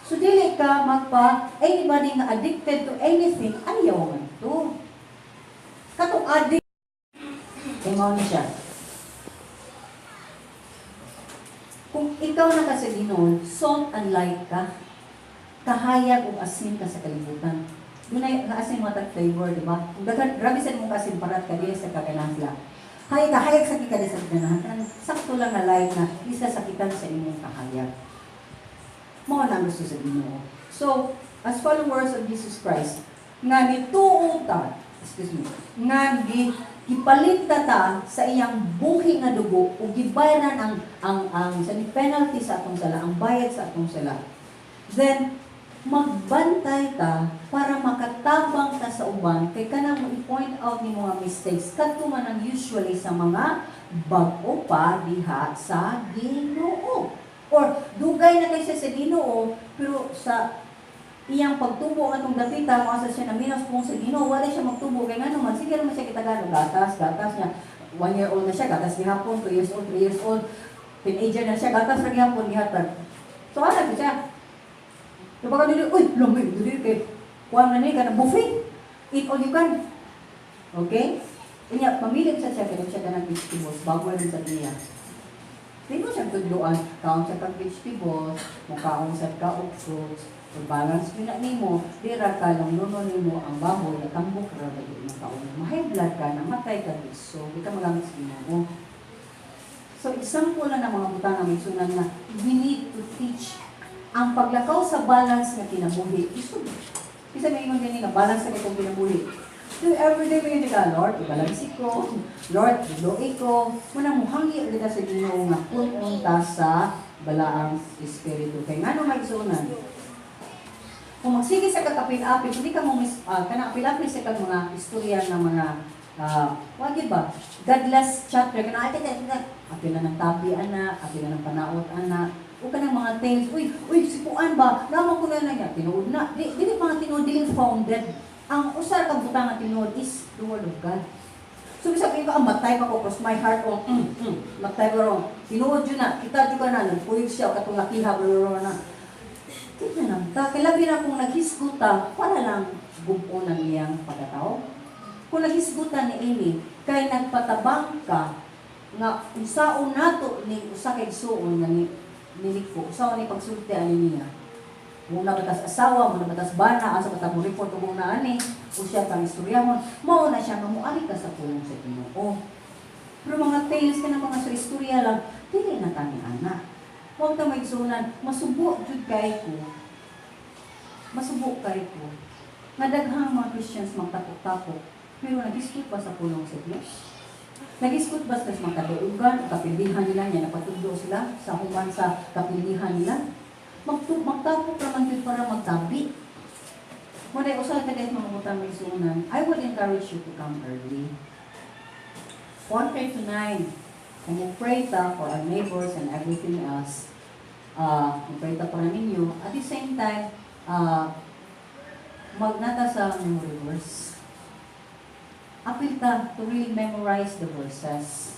So dili ka magpa anybody nga addicted to anything, ayaw man to. Katong addict kay mao ni siya. Kung ikaw na ka sa Ginoo, salt and light ka. Kahayag ug asin ka sa kalibutan. Dunay nga asin mo tag flavor, di ba? Kung daghan grabe sa imong asin parat ka di sa kaganahan sila. Hay kahayag sa ka di sa ganahan. Kanang sakto lang nga light na isa sakitan sa imong kahayag. Mao na ang gusto sa Ginoo. So, as followers of Jesus Christ, nga nituo ta, excuse me, nga gipalit ta ta sa iyang buhi nga dugo ug gibayaran ang sa ni penalty sa atong sala, ang bayad sa atong sala. Then magbantay ta para makatabang ta sa uban kay kanang mo i-point out ni mga mistakes kadto man ang usually sa mga bag-o pa diha sa Ginoo. Or dugay na kay siya sa Ginoo pero sa iyang pagtubo atong dapita mo asa siya na minus kung sa Ginoo wala siya magtubo kay ngano man sige naman siya kitagano gatas gatas niya. 1 year old na siya, gatas gihapon. 2 years old, 3 years old, teenager na siya, gatas ra gihapon gihatag. So ana siya. So baka dili, uy, lami dili kay kuan na ni kana buffet, eat all you can, okay? Unya pamilit sa siya kay siya kanang vegetables bago rin sa niya. Di mo siya tudluan, kaon sa kag vegetables, mukaon sa ka og fruits, kung balance mo na nimo, di ra ka lang nuno nimo ang baboy, natambok ra ba di mo kaon. Ma-high blood ka, namatay ka, so di ka magamit sa Ginoo. So example na ng mga butang nga minsunan nga we need to teach ang paglakaw sa balance nga kinabuhi. Isod. Bisa may ingon gani nga balance sa itong kinabuhi. So everyday may ka, "Lord, i-balance ko. Lord, tudloi ko." Muna muhangyo ulit sa Ginoo nga kun ta sa balaang espiritu. Kay ngano may isunan? Kung magsige sa kakapil-apil, hindi ka mo kanang apil-apil sa kag mga istorya ng mga wagi ba? Godless chapter kana ate ate apil na ng tabi ana, apil na ng panaot ana. O kanang mga tales, "Uy, uy, si kuan ba, naman ko na na niya," tinuod na. Di, dili mga tinuod, dili founded. Ang usa ka butang nga tinuod is the word of God. So, bisag ko ang matay pa ko, cross my heart, oh, matay ko ron. Tinuod yun na, kita jud ka na, nagpuyog siya, o katong lakiha, bro, na. Di na lang ta. Kay labi na kung naghisguta, para lang gubo ng iyang pagkatao. Kung naghisguta ni ini, kay nagpatabang ka, nga usaon nato ni usa kay igsuon nga ni niliko, usaon ni pagsulti ani niya. Muna batas asawa, muna batas bana, asa bata mo report og una ani, o siya kang istoryahon, mao na siya nga moari ka sa pulong sa Ginoo. Pero mga tales ka na mga sa istorya lang, dili na tani ana. Huwag ta maigsunan, masubo jud kay ko. Masubo kay ko. Nga daghang mga Christians magtapok-tapok, pero nag-isip ba sa pulong sa Dios? Nag-iskot ba sila sa mga kaduugan, kapilihan nila, niya napatudlo sila sa human sa kapilihan nila? Magtapok raman yun para magtabi. Muna, usahay ka dahil mga butang may sunan, I would encourage you to come early. 8:45, and you pray ta for our neighbors and everything else. Pray ta para ninyo. At the same time, magnata sa memory verse. Apil ta to really memorize the verses.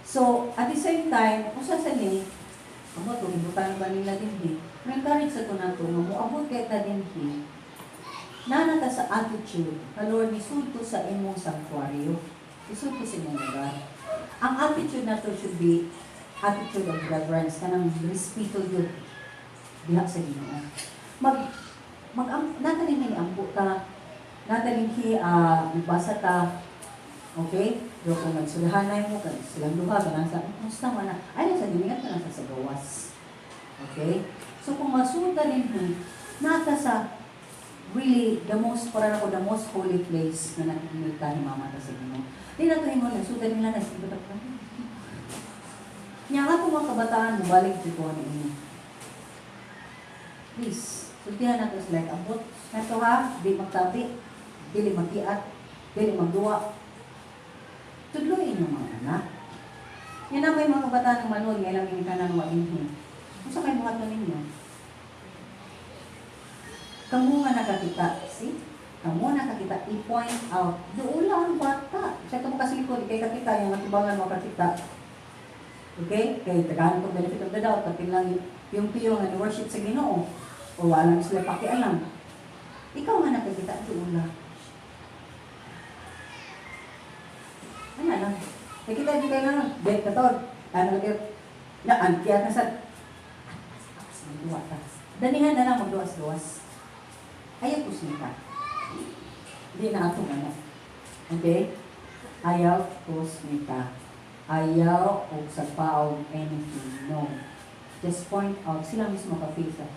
So, at the same time, usa sa ni, amo to, hibutan ba nila dinhi, ma-encourage sa to nato, nga moabot kay ta dinhi, nana ta sa attitude, na Lord, nisud ko sa imong sanctuaryo, isud ko sa imong lugar. Ang attitude nato should be attitude of reverence, kanang respeto yun, diha sa Ginoo. Mag, mag, nata din ampo ta, nata din magbasa ta, okay? Pero kung nagsulahanay mo, silang duha, ganang sa, kumusta man na, ay, nasa diningat ka na sa gawas. Okay? So kung masuda rin nata sa really the most, para ako, the most holy place na nakikita ni Mama ta sa Ginoo. Di na to mo, nagsuda nila, nagsuda ta. Nya nga mga kabataan, mubalik dito ano ini. Please, sultihan nato sila, ambot nato ha, di magtabi, dili magkiat, dili magduwa. Tudloy inyong mga anak. Yan na may mga kabataan ng manood, ngayon lang ginikanan wa dinhi. Unsa kay buhaton ninyo? Kamu nga nakakita, see? Kamu nakakita, i-point out. Doon lang ang bata. Siya ka mo kasi likod, kay kakita, yung natibangan mo kakita. Okay? Kay tagahan ko benefit of the doubt, kapin lang yung piyo nga ni-worship sa Ginoo. O wala lang sila pakialam. Ikaw nga nakakita, doon lang. Ano lang? Nakita di kayo lang, bet katod. Ano lagi? Na, antiya na sa magduwa ta. Danihan na lang magduwas-duwas. Ayaw ko siya. Hindi na atong ano. Okay? Ayaw kusmita. Ayaw og sagpaog anything. No. Just point out. Sila mismo ka-face.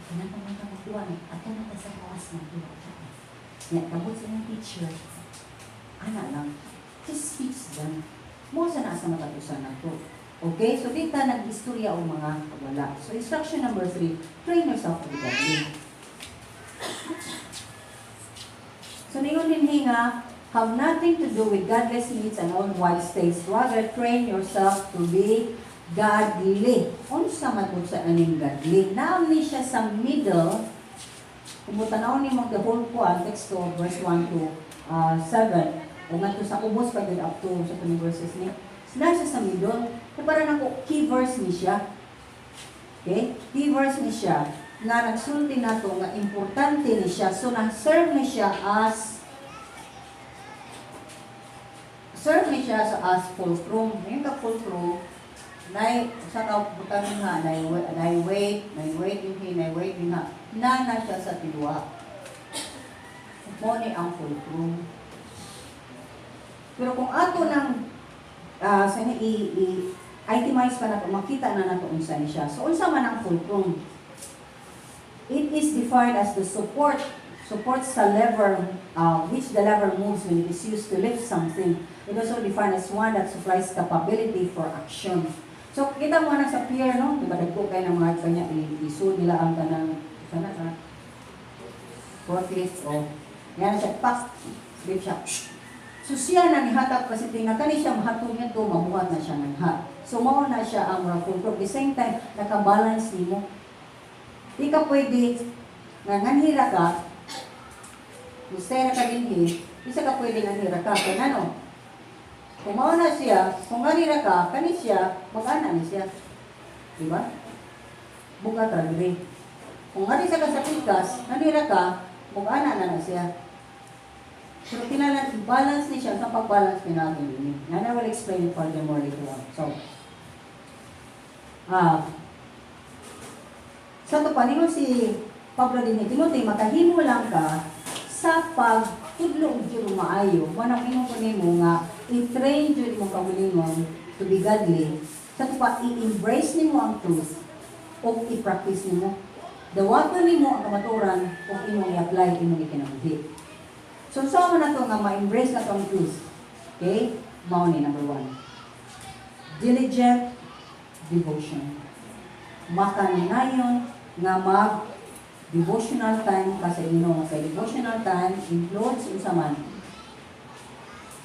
Kinatawag ka magduwa na. Ato na ka sa kawas magduwa. Ya, kabot sa inyong teacher. Ana lang. Just teach them. Mo sa nasa matatusan na to. Okay? So, dito nag-istorya o mga wala. So, instruction number 3, train yourself to be godly. So, ningon din nga, have nothing to do with godless needs and all wise states. Rather, train yourself to be godly. Unsa man po sa aning godly? Naam ni siya sa middle. Kung mutanaw ni mong the whole po ang teksto, verse 1 to 7, o nga to sa ubos pa up to sa tuning verses ni, nasa sa middle. Kaya para nako, key verse ni siya. Okay? Key verse ni siya na nagsulti nato nga importante ni siya. So, na-serve ni siya as sa as fulcrum. Yung ka fulcrum, nay sa ka butang nga nay nay weight, nay weight din nay weight din ha. Na na siya sa tiwa. Mo ni ang fulcrum. Pero kung ato nang sa ni i itemize pa nato, makita na nato unsa ni siya. So unsa man ang fulcrum? It is defined as the support sa lever, which the lever moves when it is used to lift something. It also defined as one that supplies capability for action. So, kita mo na sa pier, no? Diba, dagko kayo ng mga kanya, isud nila ang kanang, sana, sana, forklift, o, yan siya, pak, lift siya. So siya nang ihatag kasi nga kani siya mahatod ngadto, mabuhat na siya nagha. So mao na siya ang murag fulcrum. The same time, naka-balance nimo. Di ka pwede nga nganhira ka, mistera ka dinhi, isa ka pwede nganhira ka. Kaya ngano? Kung mao na siya, kung nganhira ka, kani siya, mag-ana ni siya. Di ba? Bugat ra diri. Kung ngani siya ka sa pikas, nganhira ka, mag-ana na na siya. Pero kinahanglan balance ni siya sa pag-balance pinaagi ini. And I will explain it further more later on. So, sa to pa, ningon si Pablo din ni Timothy, makahimo lang ka sa pagtudlo og jud maayo. Manang ingon ko nimo nga i-train jud imong kaugalingon to be godly. Sa to pa, i-embrace nimo ang truth o i-practice nimo. Dawaton nimo ang kamatuoran o imong i-apply imong ikinabuhi. So, sa man nato nga ma-embrace na ang truth. Okay? Mao ni number one. Diligent devotion. Makanunayon nga mag devotional time ka sa Ginoo. Sa devotional time includes unsa man?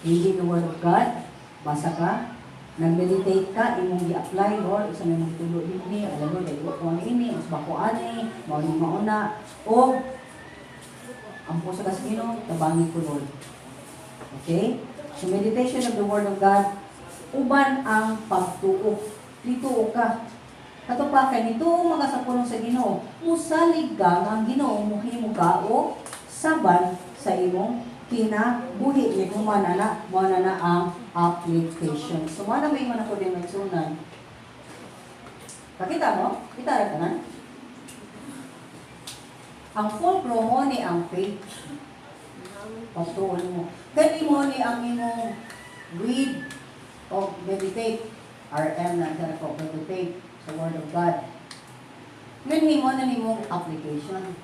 Reading the Word of God, basa ka, nag-meditate ka, imong gi-apply, Lord, usa may mong tulo dinhi, alam Lord, ay ko ani ini, us ba ko ani, mao ni mauna, o ampo sa kas Ginoo, tabangi ko, Lord. Okay? So meditation of the Word of God, uban ang pagtuo. Nituo ka. Kato pa kay nituo mga sa pulong sa Ginoo, musalig ka nga ang Ginoo muhimo ka o saban sa imong kinabuhi. Ni human ana, mo na na ang application. So mo na may man ako din magsunan. Kakita mo? Kita ra tanan? Ang fulcrum mo ni ang faith. Pagtuon mo. Kani mo ni ang imong read o meditate. RM na siya ko, meditate sa Word of God. Ngayon mo na nimong application.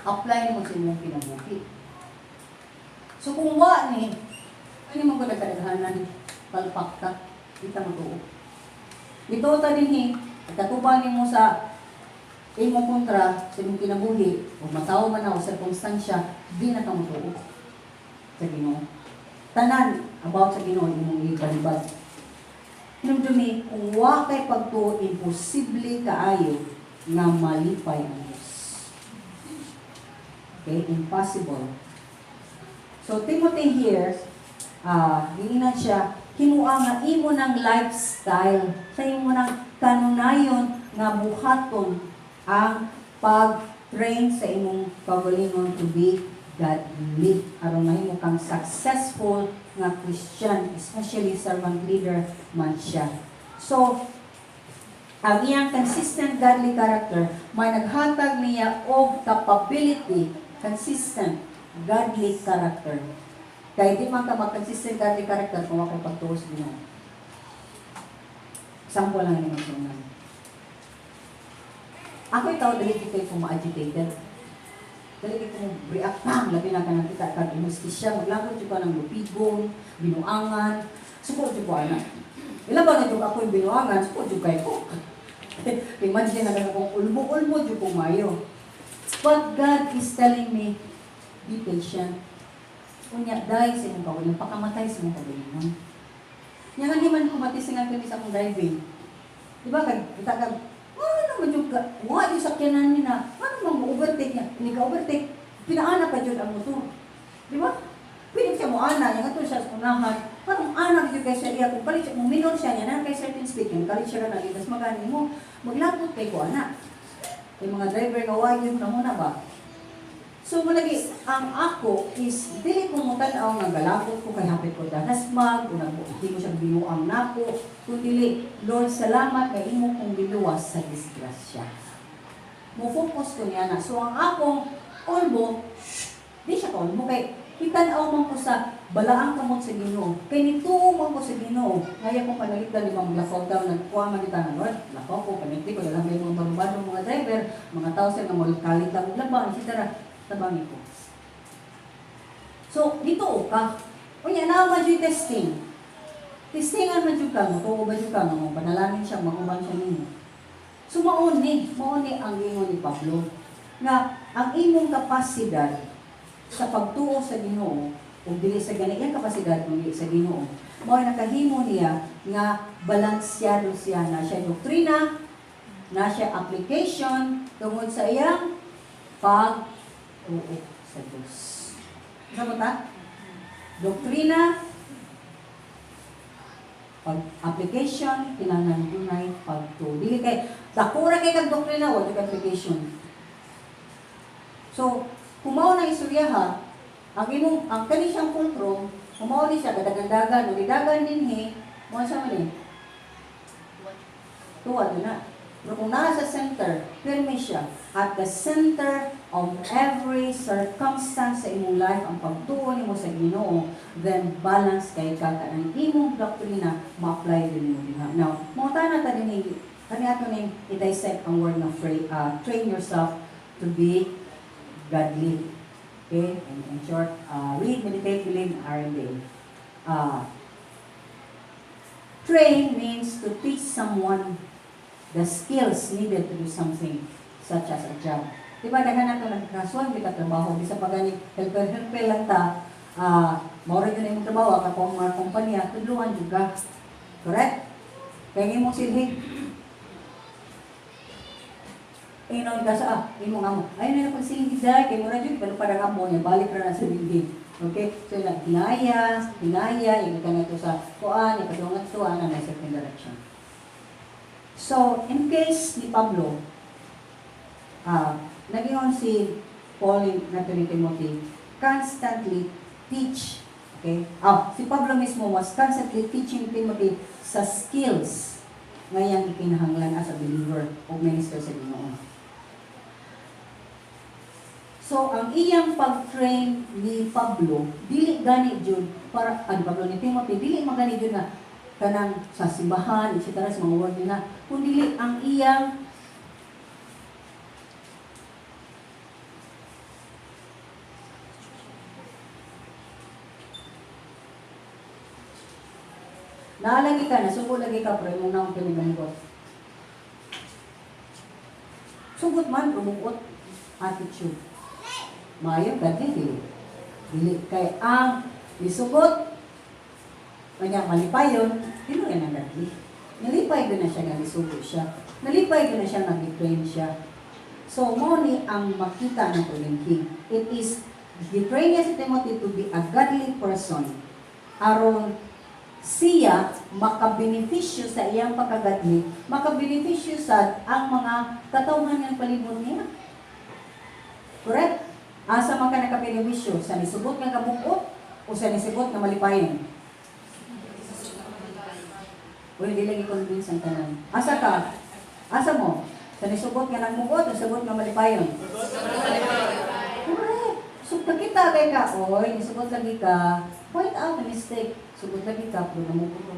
Apply mo sa imong kinabuhi. So kung wa ni, ano mo ko nagkadaghanan, palpak ka, di ka matuo. Dito ta dinhi, katubang nimo sa imong kontra sa imong kinabuhi, o matawo man na o sirkumstansya, di na ka motuo sa Ginoo. Tanan about sa Ginoo imong ibalibad. Hinumdumi, kung wa kay pagtuo, imposible kaayo nga malipay ang Diyos. Okay, impossible. So Timothy here, giingnan siya, himuha nga imo ng lifestyle, sa imo ng kanunayon nga buhaton ang pag-train sa imong kaugalingon to be godly. Aron mahimo kang successful nga Christian, especially servant leader man siya. So, ang iyang consistent godly character may naghatag niya og capability, consistent godly character. Kay di man ka mag-consistent godly character kung wa kay pagtuo sa Ginoo. Example lang ni magsunan. Ako itaw, dali kay ko ma-agitated. Dali kay ko react pang, labi na ka nakita kag inhustisya, maglangkot jud ka ng lupigon, binuangan, suko jud ko ana. Ila ba na jud ako yung binuangan, suko jud kay ko. Imagine na lang akong ulbo-ulbo jud ko mayo. But God is telling me, be patient. Unya, dahil sa imong kaugalingon, pakamatay sa imong kaugalingon. Nya nga di man ko matisingan kami sa akong driving. Di ba, kag, kita kag, ano naman yung ka, wa yung sakyanan ni na, ano mang overtake niya, hindi ka overtake, pinaana pa jud ang motor. Di ba? Pwede siya mo ana, yung ato siya sa unahan, parang ana jud kay siya iya, kung kalit siya, mo minor siya niya, na kay certain speed, yung kalit siya na, tas magani mo, maglapot kay ko ana. Yung mga driver nga wa yun na muna ba? So malagi ang ako is dili ko mo tan-aw nga galapot ko kay hapit ko danasmag, unang ko hindi mo siyang binuang nako, kun dili, Lord, salamat kay imo kong giluwas sa disgrasya. Mo focus ko niya na. So ang akong ulbo, di siya ka ulbo kay itan-aw man ko sa balaang kamot sa Ginoo. Kay nituo man ko sa Ginoo. Ngaya ko panalipdan di ba maglakaw daw nagkuha man kita na Lord, lakaw ko paniti ko dalang may mga barubado mga driver, mga tao sa nga mokalit lang og labaw, etc. Tabangi ko. So, dito ka. Unya na man jud testing. Testingan man jud ka, mutuo ba jud ka nga mo panalangin siya, manguban siya nimo. So mao ni ang ingon ni Pablo nga ang imong kapasidad sa pagtuo sa Ginoo Ug dili sa gani iyang kapasidad kundi sa Ginoo. Mao nakahimo niya nga balansyado siya na siya doktrina, na siya application tungod sa iyang pag-uo sa Diyos. Sa ta? Doktrina, pag application, kinahanglan dunay pagtuo. Dili kay dakura kay kag doktrina, wa kay application. So, kung mao na istorya ha, ang imong ang kani siyang fulcrum, kung mao ni siya gadagan-dagan, o dagan dinhi, mo sa man ni. Tuwa na. Pero kung naa sa center, pirmi siya. At the center of every circumstance sa imong life, ang pagtuo nimo sa Ginoo, then balance kay ka ang imong doktrina ma-apply din mo dinha. Now, mo na ta dinhi kani ato ning i-dissect ang word nga train yourself to be godly. Okay? In short, read, meditate, believe, R&B. Train means to teach someone the skills needed to do something, such as a job. Di ba, daghan na ito nagkasuan, kita trabaho, bisa pa gani, helper-helper lang ta, mao ra yun imong trabaho, kapag mga kumpanya, tudluan juga. Correct? Kaya imong silhi. Inon ka sa, imong amo. Ayun na pagsilhi dahil, kay mura jud, pero parang amo niya, balik ra na sa silhi. Okay? So, naghinaya, hinaya, yung ka na ito sa kuan, ipadungan ito, ana, na certain direction. So, in case ni Pablo, nag-ingon si Paul na ni Timothy, constantly teach. Okay? Si Pablo mismo was constantly teaching Timothy sa skills ngayang ikinahanglan as a believer o minister sa Ginoo. So, ang iyang pag-train ni Pablo, dili gani jud para ano Pablo ni Timothy, dili magani jud na kanang sa simbahan, etc. sa mga word nila, kundi ang iyang naalagi ka, nasuko lagi ka, pero imong naong piniganggot. Sugot man, rumuot, attitude. Maayo, godly, dili. Dili kay ang isugot, kanya malipayon, dili yan ang godly. Nalipay ko na siya nga nisugo siya. Nalipay ko na siya nga gi-train siya. So, mo ni ang makita ng pagiging. It is, gi-train niya si Timothy to be a godly person. Aron siya makabenepisyo sa iyang pagkagodly, makabenepisyo sa ang mga katawhan ng palibot niya. Correct? Asa man ka nakabenepisyo? Sa nisugot nga kabukot o sa nisugot nga malipayon? O hindi lagi convince ang tanan. Asa ka? Asa mo? Sa nisugot nga nagmukot o sugot nga malipayon? Correct. So, nakita kay ka, oy, nisugot lagi ka, point out the mistake. Sugot lagi ka, pero namukot ka.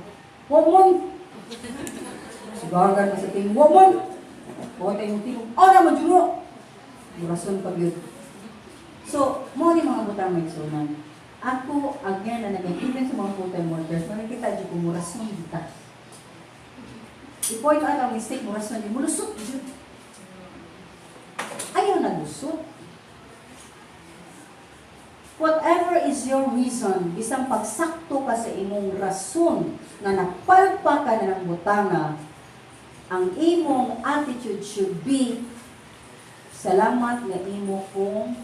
Woman! Sigargan ka sa ting, woman! O, tayong ting, oh, naman, Juno! Murason pag yun. So, mo ni mga butang may sunan. Ako, again, na nag-even sa mga full-time workers, makikita dyan kung murason kita. I-point out ang mistake, murason din. Mulusot dyan. Ayaw naglusot. Whatever is your reason, bisang pagsakto ka sa imong rason na napalpa ka na ng butanga, ang imong attitude should be, salamat nga imo kong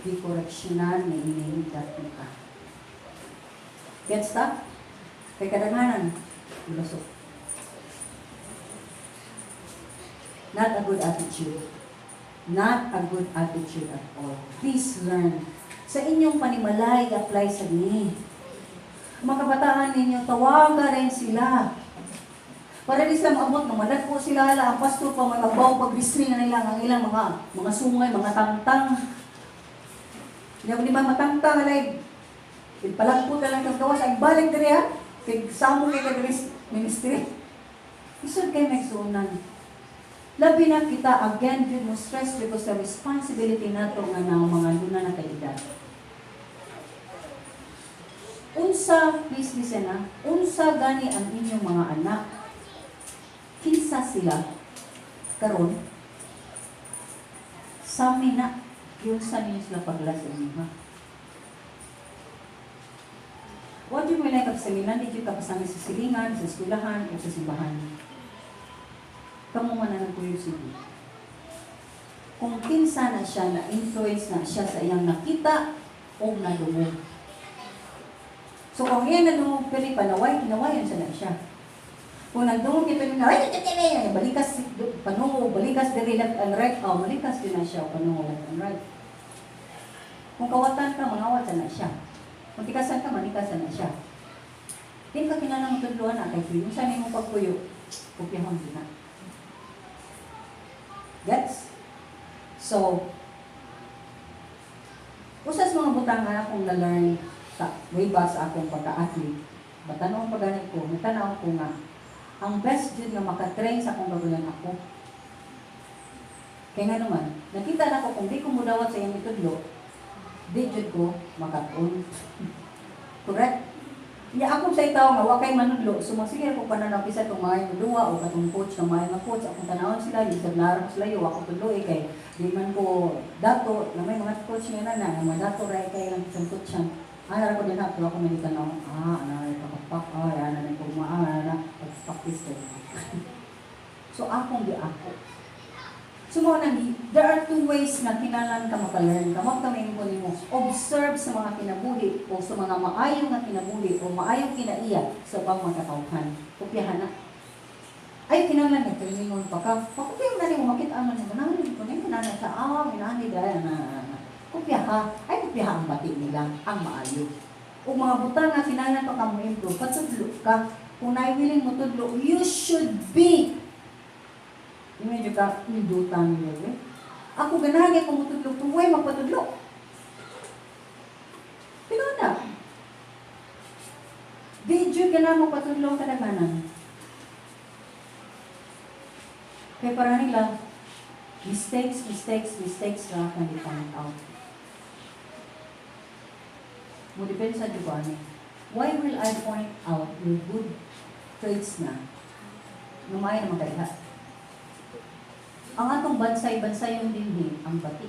gikoreksyonan nga inihidat ka. Gets ta? Kay kadaghanan, mulusot. Not a good attitude. Not a good attitude at all. Please learn. Sa inyong panimalay, apply sa ni. Mga kabataan ninyo, tawagan rin sila. Para di sila maabot, mamalat po sila, ang pastor pa, magbaw pag-restrain na nila ang ilang mga sungay, mga tangtang. Hindi ba matangtang, alay, palagpo na lang kang gawas, ay balik diri ha, kay samo kay kag ministry. Isod kay magsunan. Labi na kita, again, yun mo stress because the responsibility nato nga na mga luna na kay edad. Unsa, please listen ha, unsa gani ang inyong mga anak? Kinsa sila karon? Sami na, yun sa ninyo sila pagla sa inyo ha. lain kapasangilan, di jud kapasangil sa silingan, sa eskwelahan, o sa simbahan. Kamo man na nagpuyo sige. Kung kinsa na siya, na influence na siya sa iyang nakita o nadungog. So kung iya nadungog pili panaway, kinawayan sa na siya. Kung nagdungog niya pili na, ay, ay, ay, balikas panungo, balikas diri left and right, oh, balikas din na siya panungo left and right. Kung kawatan ka, mangawat sa na siya. Kung tikasan ka, manikasan na siya. Di ka kinahanglan tudluan na kay kuyo. Sa nimo pagpuyo, kopyahon din na. Gets? So, usa sa mga butang nga akong na-learn sa way back sa akong pagka-athlete, batanon pa ganit ko, natanaw ko nga, ang best jud nga makatrain sa akong kaugalingon ako. Kaya nga naman, nakita na ko kung di ko mudawat sa iyang itudlo, di jud ko makatuon. Correct? Nya ako sa itaw nga wa kay manudlo, so magsige ako pananaw bisan kung maayo duwa o katong coach nga maayo nga coach, akong tanawon sila, bisag naa ko sila wa ko tudlo kay di man ko dato, na may mga coach nga na na, nga mga dato ra kay lang sa coach siya. Ana ra ko din pero ako may tanaw, ana ra pakapak, ana na ko ma, ana na pag-practice kay. So akong di ako. So mao nang there are two ways na kinahanglan ka maka-learn ka. Mao kami ko nimo observe sa mga kinabuhi o sa mga maayo nga kinabuhi o maayong kinaiya sa ubang mga katawhan. Kopyahan na. Ay kinahanglan nga trainingon pa ka. Pakopyahan na nimo makita man nimo na ko nimo na na siya inaani dai na. Kopya ka. Ay kopyaha ang bati nila ang maayo. O mga butang nga kinahanglan pa ka mo improve, patudlo ka. Kung naay willing mo tudlo, you should be medyo ka indutan niyo eh. Ako ganahan kay kung mutudlo, tuway magpatudlo. Pero na. Di jud ka na magpatudlo ang kadaghanan. Kaya para nila, mistakes, mistakes, mistakes ra can be found out. Mo depende sa di ba ni. Why will I point out your good traits na? Lumay naman kaiha. Ang atong bansay-bansayon dinhi ang bati.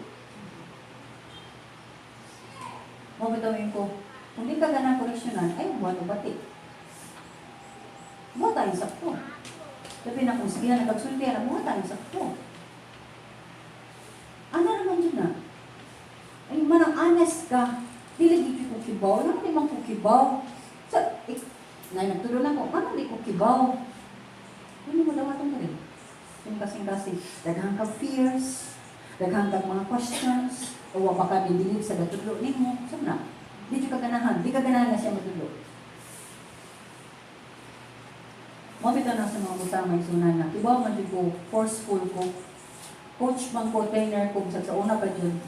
Mo bitaw ko, kung di ka ganang koreksyonan, ay buhat og bati. Buhat tayong sakto. Sabi na kung sige na nagsulti na buhat tayong sakto. Ano naman yun na? Ay manang honest ka. Dili gid ko kibaw, ano di man ko kibaw. Sa ik, nay nagtulo na ko, ano di ko kibaw. Ano mo dawaton ka rin? Yung kasing-kasing, daghang ka fears, daghang kag mga questions, o wa pa ka believe sa gatudlo nimo, sab na. Di ka ganahan, di ka ganahan na siya matudlo. Mo bitaw na sa mga butang may sunan na kibaw man jud ko, forceful ko. Coach man ko, trainer ko, bisag sa una pa jud,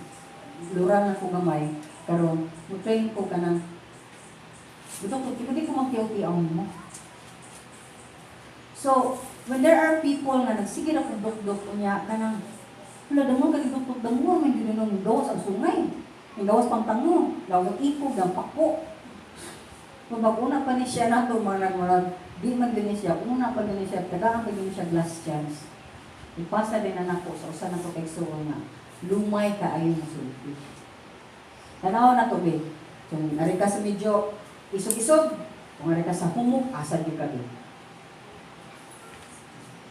lura na ko gamay, karon mo train ko kanang buto ko, di ko magtiyaw-tiyaw mo. So, when there are people nga nagsige ra kog dukduk unya kanang wala damo kag dukduk damo man gyud nung gawas ang sungay. Ang gawas pang tango, gawas ang ikog, ang pako. Mabag una pa ni siya nato marag di man gyud ni siya, una pa gyud ni siya, tagaan pa gyud ni siya last chance. Ipasa din na nako sa usa nako kay igsuon nga lumay ka ayo mosulti. Tanaw na to be. Kung ari ka sa medyo isog-isog, kung ari ka sa humok, asa gyud ka be.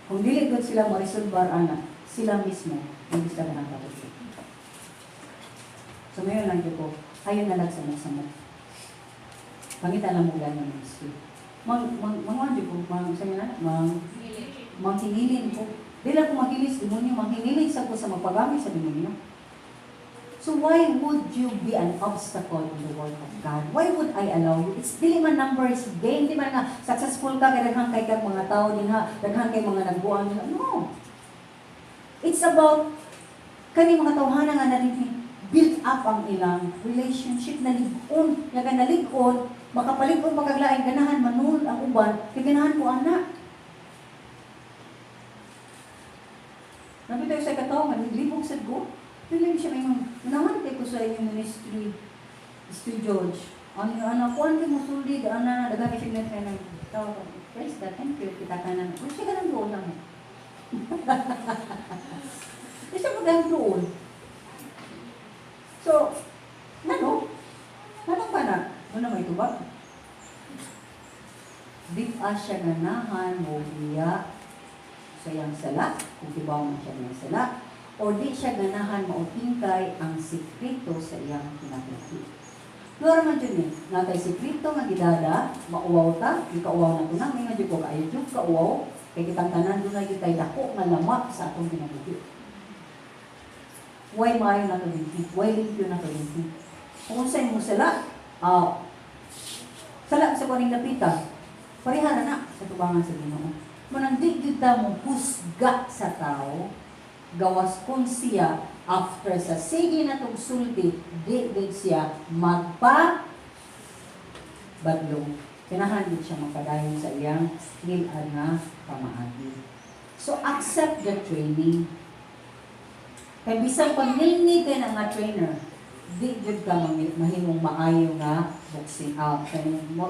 Kung dili gud sila ma-resolve ana, sila mismo hindi sila ganang patutlo. So ngayon lang ko, ayon na lang sa samok. Pangita lang mo ganang ministry. Mang mang mang ko, mang sa na, mang manghingilin ko. Di lang ko maghilis demonyo, manghingilin sa ko sa magpagamit sa demonyo. So why would you be an obstacle in the work of God? Why would I allow you? It's dili man numbers game, di man nga successful ka kay daghan kay kag mga tao dinha, daghan kay mga nagbuang dinha. No. It's about kani mga tawhana nga nalinhi build up ang ilang relationship nalig-on, nga nalig-on, makapalig-on pagkaglain ganahan manul ang uban, kay ganahan ko ana. Napita sa katawo nga naglibog sad ko. Dili siya may unahan kay ko sa inyong ministry, Mr. George. Ang anak ko, ang musulid, ana, daghan kay siya kay nang tawa ko. Praise God, thank you, kita ka na. Uy, siya ka nang doon lang. Di siya magang doon. So, nano? Nano pa na? Ano may tubag? siya ganahan mo biya sa iyang sala, kung kibaw man siya ng sala, o di siya ganahan mautingkay ang sikreto sa iyang kinabuhi. Luar man jud ni, natay sikreto nga gidala, mauwaw ta, di ka uwaw na to na, may nga jud ko kaayo jud ka uwaw, kay kitang tanan dunay jud tay dako nga lama sa atong kinabuhi. Way maayo na to dinhi, way limpyo na to dinhi. Kung unsay mo sala, sala sa kuning lapita, pareha na na sa tubangan sa Ginoo. Manang di gyud ta mo husga sa tao, gawas kung siya after sa sige na tong sulti, di gid siya magpa badlong. Kinahan gid siya magpadayon sa iyang ngil-ad nga pamaagi. So accept the training. Kay bisan pag nilni kay na nga trainer, di jud ka mahimong maayo nga boxing out, kaning mo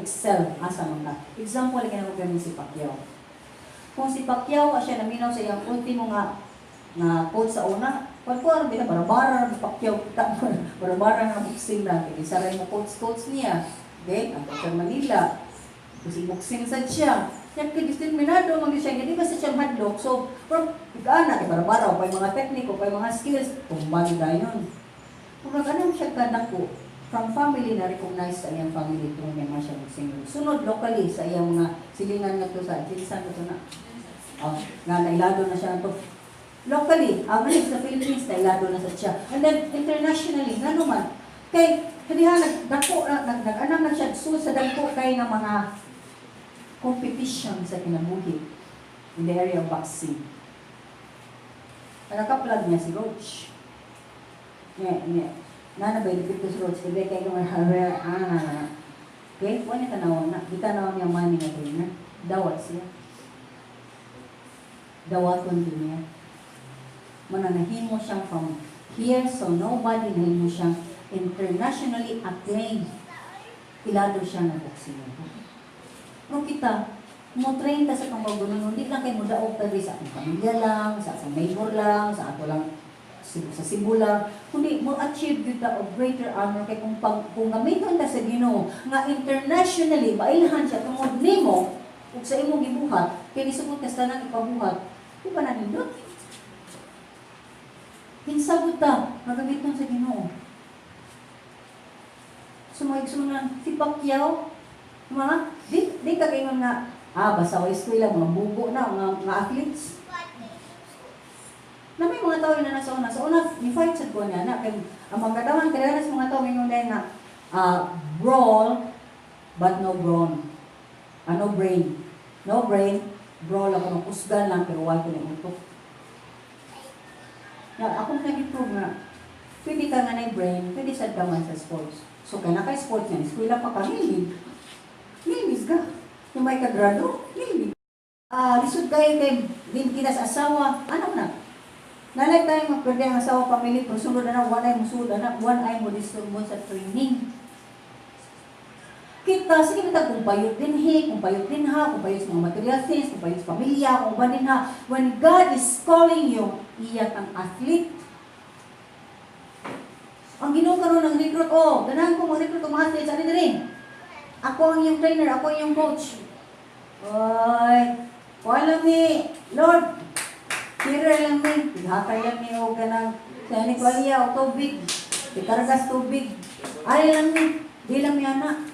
excel asa man ka. Example kay nako ganin si Pacquiao. Kung si Pacquiao wa siya naminaw sa iyang ultimo nga nga coach sa una, kung ko ano bita barabara ra Pacquiao kita, barabara nga boxing na kay saray mo coach coach niya. Okay, ang sa Manila. Kasi boxing sad siya. Siya kay determinado man gyud siya, di ba sa siya hadlok. So, from ana kay barabara pa mga tekniko, pa mga skills, tumba gyud dayon. Kung nag-anam siya kadako, from family na recognize sa iyang family tungod kay man siya boxing. Sunod locally sa iyang mga silingan nga to sa Jinsan to na. Oh, nga nailado na siya to. Locally, ang sa Philippines nailado na sa siya. And then internationally, ngano man kay kadiha nagdako na nag-anam na siya so sa dagko kay nga mga competition sa kinabuhi in the area of boxing. Nakaka-plug niya si Roach. Nga, nga. Nana ba yung si Roach? Kaya kay kung ah, okay, wala niya tanaw na. Di tanaw niya money nga trainer. Dawat siya. Dawaton din niya. Muna nahimo siyang from here, so nobody, nahimo siyang internationally acclaimed. Ilado siya ng boxing. Pero kita, mo train ta sa pangbagunon, hindi lang kay mo daog ta diri sa akong pamilya lang, sa akong neighbor lang, sa ato lang sa Cebu lang, kundi mo achieve gyud ta og greater honor kay kung gamiton ta sa Ginoo nga internationally mailhan siya tungod nimo ug sa imong gibuhat, kay nisugod ka sa tanang ipabuhat, di ba na nindot? Hinsabot ta, magamiton sa Ginoo. So mga igsunan, si Pacquiao, mga, di ka kayo nga, basta wa eskwela, mga bugo na, mga athletes. Na may mga tao na nasa una. Sa una, ni fight sad ko niya na. Kay, ang mga katawan, kaya sa mga tao ngayon dahil nga, brawl, but no brawn. No brain. No brain, brawl ako, kusgan lang, pero wala ko na utok. Na, ako nag-improve nga, pwede ka nga na brain, pwede sad ka man sa sports. So, kaya na kay sports yan, eskwela pa ka, ngilingig. Ngilingig ka. Yung may kagrado, ngilingig. Lisod kayo kay din kita sa asawa, ano na? Nalay tayo magperde ang asawa pamilya, pero sunod na, one ay musunod na, one ay mo disturb mo sa training. Kita, sige kita kung payot din he, kung payot din ha, kung payot sa mga material things, kung payot sa pamilya, kung uban din ha. When God is calling you, iya kang athlete. Ang Ginoo karon ng recruit, oh, ganahan ko mag-recruit og mga athletes, ano diri? Ako ang iyong trainer, ako ang iyong coach. Oy, wala mi, Lord, tira lang mi, hatay lang mi og kanang sa ni kwalya o tubig, ikargas tubig. Ay lang mi, di lang mi ana.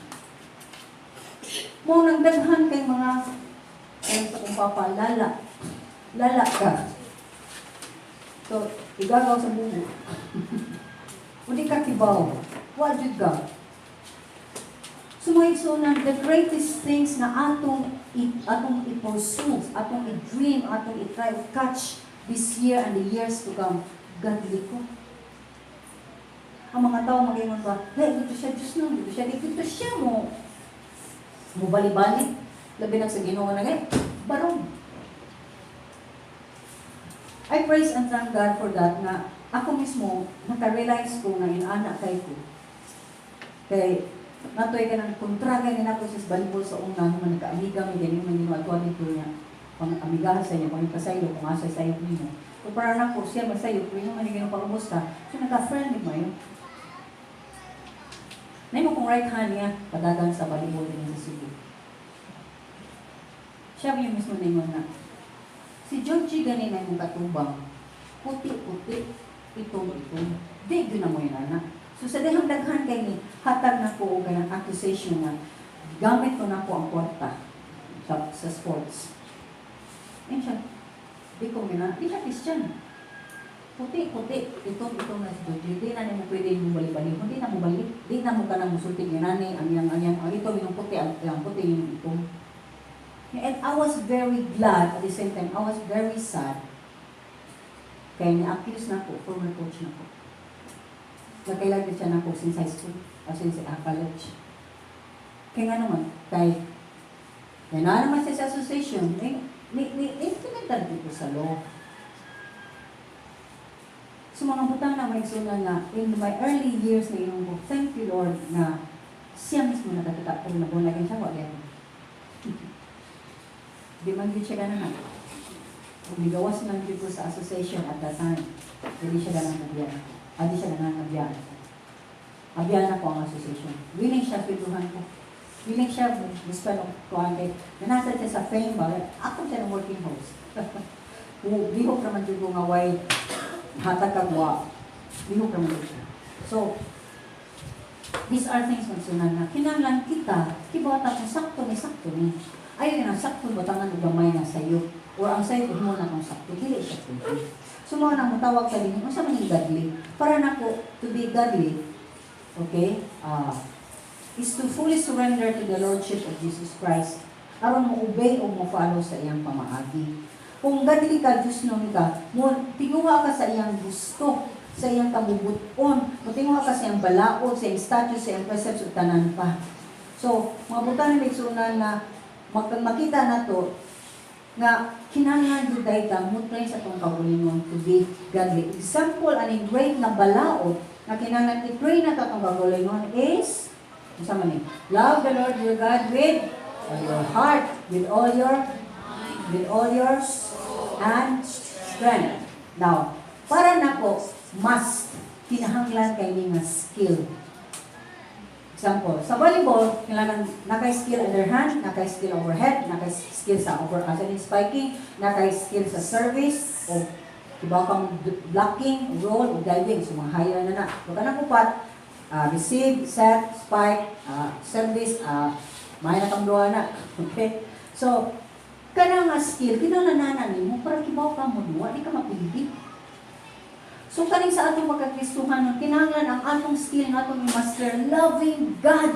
Mo nang daghan kay mga ay sa kong papa, lala. Lala ka. So, igagaw sa bugo. Uli ka kibaw. Wa jud ka. So mga igsuonan, the greatest things na atong i-pursue, atong i-dream, atong i-try to catch this year and the years to come, godly ko. Ang mga tao mag-ingon ba, "Hey, dito siya Diyos no, dito siya, dito siya mo." Mo bali-bali. Labi na sa Ginoo na ngay, barong. I praise and thank God for that nga ako mismo naka-realize ko nga inana kay ko. Kay natoy ka ng kontra kay nako sa volleyball sa una man nagkaamiga mi ganyan man nimo atuan nito niya pang amigahan sa inyo, pang pasaylo kung asa sayo nimo. So para nako siya masayo pero man ni pangumusta. So nagka-friend ni mayo. Nahimo kong right hand niya padagan sa volleyball din sa Cebu. Siya yung mismo ningon na, si Georgie gani na yung katubang, puti-puti, itom-itom. Di gyud na mo yun, anak. So sa dihang daghan kay ni, hatag na ko og kanang accusation na gamit ko na ko ang kwarta sa sports. Ayun siya, di ko mina, di siya Christian. Puti-puti, itom-itom na si Georgie. Di na nimo pwede yung bali-bali. Hindi na mo balik. Di na mo ka nang musulti nga nani, ang yang, ang yang, ang itom yung puti, ang puti yung itom. And I was very glad, at the same time, I was very sad. Kaya ni-accuse na ko, former coach na ko. Nakailan siya na ko since high school, o since college. Kaya nga naman, kay na naman siya sa association, eh, ni implementar dito sa law. So mga butang na may suna nga, in my early years na ingon ko, thank you, Lord, na siya mismo nakakita pero nabulag siya, wala yan. Di man gyud siya ganahan. Kung migawas man gyud ko sa association at that time, dili siya ganahan nabiyan. Ah, di siya ganahan nabiyan. Abiyan ako ang association. Willing siya swelduhan ko. Willing siya gusto ng kuhan kay nanasa siya sa fame ba? Ako siya ng working host. Kung lihok naman jud ko nga way hatag kag wa. Lihok naman jud siya. So, these are things, magsunan, na kinahanglan kita kibata kung sakto ni, sakto ni. Ayaw na sakto batangan og gamay nga sayo or ang sayo mo na kung sakto, dili siya pwede. So mao nang mutawag ka din, unsa man yung godly? Para nako, to be godly, okay, is to fully surrender to the lordship of Jesus Christ aron mo obey o mo follow sa iyang pamaagi. Kung godly ka, Diyos nun ka, mo tinguha ka sa iyang gusto, sa iyang kabubuton, mo tinguha ka sa iyang balaod, sa iyang statutes, sa iyang precepts ug tanan pa. So, mga butang ni igsuonan na makita nato nga kinahanglan jud ta mo train sa atong kaugalingon to be godly. Example aning great nga balaod na kinahanglan i-train na atong kaugalingon is unsa man ni? Love the Lord your God with all your heart, with all your and strength. Now, para nako must kinahanglan kay ni nga skill. Example, sa volleyball, kailangan naka-skill underhand, naka-skill overhead, naka-skill sa over as in spiking, naka-skill sa service, o iba kang blocking, roll, o diving, so mga higher na na. So, kanang upat, receive, set, spike, service, may na kang duha na. Okay? So, kanang nga skill, kinahanglan na nimo para kibaw ka mo duwa, di ka mapildi. So kaning sa atong pagkakristuhanon, kinahanglan ang atong skill nga atong i-master, loving God.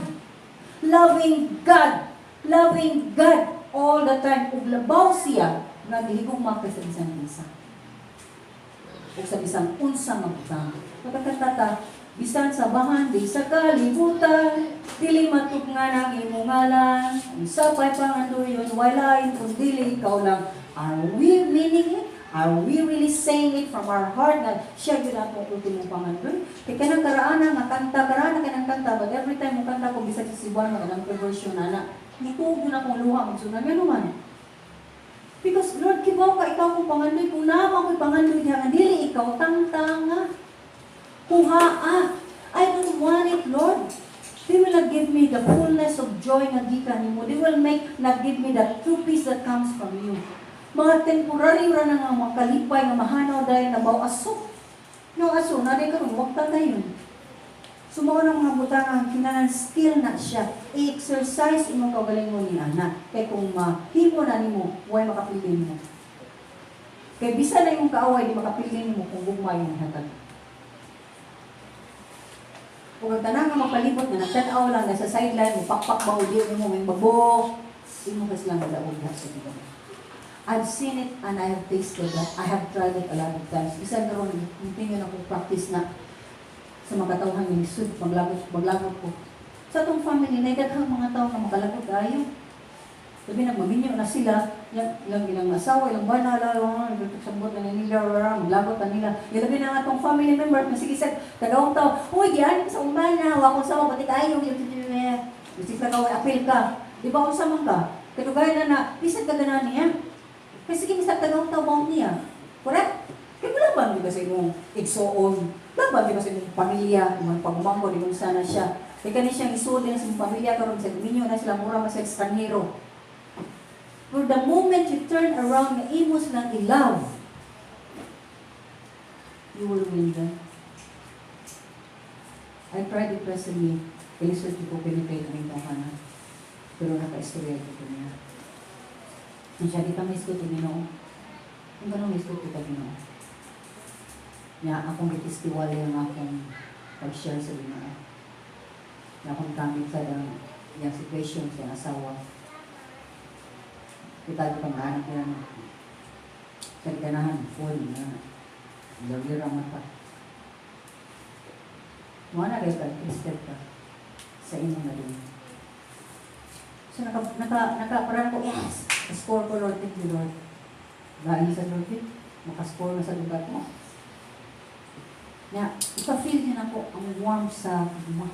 Loving God. Loving God all the time. Ug labaw siya nga gihigugma ka sa bisan kinsa. Ug sa bisan unsa nga butang. Pagkakatata, bisan sa bahandi sa kalibutan, dili matugnan ang imong ngalan. Unsa pa'y pangandoyon, way lain kun dili ikaw lang. Are we meaning it? Are we really saying it from our heart na siya yun atong ultimong pangandoy? Kay kanang karaana nga kanta, karaana kanang kanta, but every time mo kanta ko bisag sa Cebuano, kanang version ana, mutuog yun akong luha, magsunan, nga naman. Because Lord, kibaw ka, ikaw kong pangandoy, kung naa ko'y pangandoy diha nga dili ikaw, tangtanga. Kuha ah. I don't want it, Lord. They will not give me the fullness of joy nga gikan nimo. They will make not give me the true peace that comes from you. Mga temporary ra na nga mga kalipay nga mahanaw dahil na baw aso. No aso, na di karon wag ta dayon. So mao nang mga butang ang kinahanglan skill na siya. I-exercise imong kaugalingon ni ana. Kay kung mahimo na nimo, way makapili nimo. Kay bisan na imong kaaway, di makapili nimo kung gugma imong hatag. Kung ang tanan nga mapalibot nga nagtan-aw lang nasa sideline mo pakpak ba o di mo may babo, imo ka silang madaog sa Ginoo. I've seen it and I have tasted that. I have tried it a lot of times. Bisan karon continue na akong practice na sa mga katawhan ng lisod, maglagot, maglagot ko. Sa atong family, na daghang mga tao nga makalagot ayo. Sabi na, maminyo na sila, ilang ilang asawa, ilang bana, lalo, sabot na nila, maglagot na nila. Ilabi na nga atong family member, masige sa tagawang tao, "Uy, diyan, sa umana, wa akong sawa, pati kayo," bisig ka ka, apil ka. Di ba, unsa man ka? Kadugayan na na, bisag ka ganahan niya. Kasi sige, bisag tagawang tao mao niya. Correct? Kaya laban di ba sa imong igsuon, laban di ba sa imong pamilya, imong pagumangkon, imong sana siya. Kaya kani siyang isuod na sa imong pamilya karon sa minyo na sila, mura man sa estranghero. For the moment you turn around nga imo silang i-love, you will win them. I tried it personally. Kalisod ko penetrate ang tawhana. Pero naka-istorya ko niya. Kung siya di ka misgot Ginoo. Kung ganun misgot kita Ginoo. Nya akong gitistiwali ang akong pag-share sa Ginoo. Nya akong gamit sa ang iyang situation sa iyang asawa. Kita ko pang anak niya no. Sa ganahan, phone na. Lawyer ang mata. Mo na rin ka, Christian ka sa imong na din. So naka parang ko, yes, score ko, Lord, thank you, Lord. Lain sa Lord, eh. Makascore na sa lugar ko. Nya, ipa-feel niya na ko ang warm sa gugma.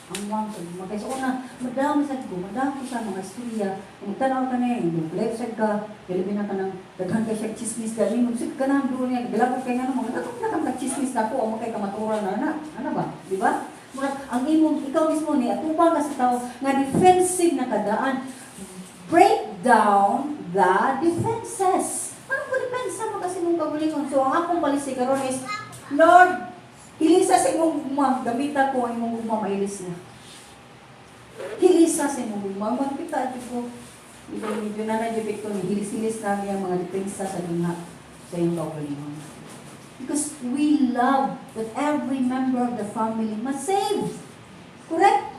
Ang warm sa gugma. Kaya sa una, madami sa ko, madami sa mga istorya. Kung tanaw ka na eh, left side ka, dili na ka ng daghan kay siya chismis dali mo sig ka na doon niya, galabot kay nga mga tatong na kang chismis na ko, amo kay kamaturan na na. Ano ba? Di ba? Murag ang imong ikaw mismo ni atubang ka sa tao nga defensive na kadaan. Break down the defenses. Ano ko depensa mo kasi mong kaugalingon? So ang akong palisi karon is, Lord, hilisa sa imong gugma, gamita ko ang imong gugma, mahilis na. Hilisa sa imong gugma, magpita ko. Medyo medyo na na ko ni hilis-hilis na ang mga depensa sa dinha sa iyong kaugalingon. Because we love that every member of the family must save. Correct?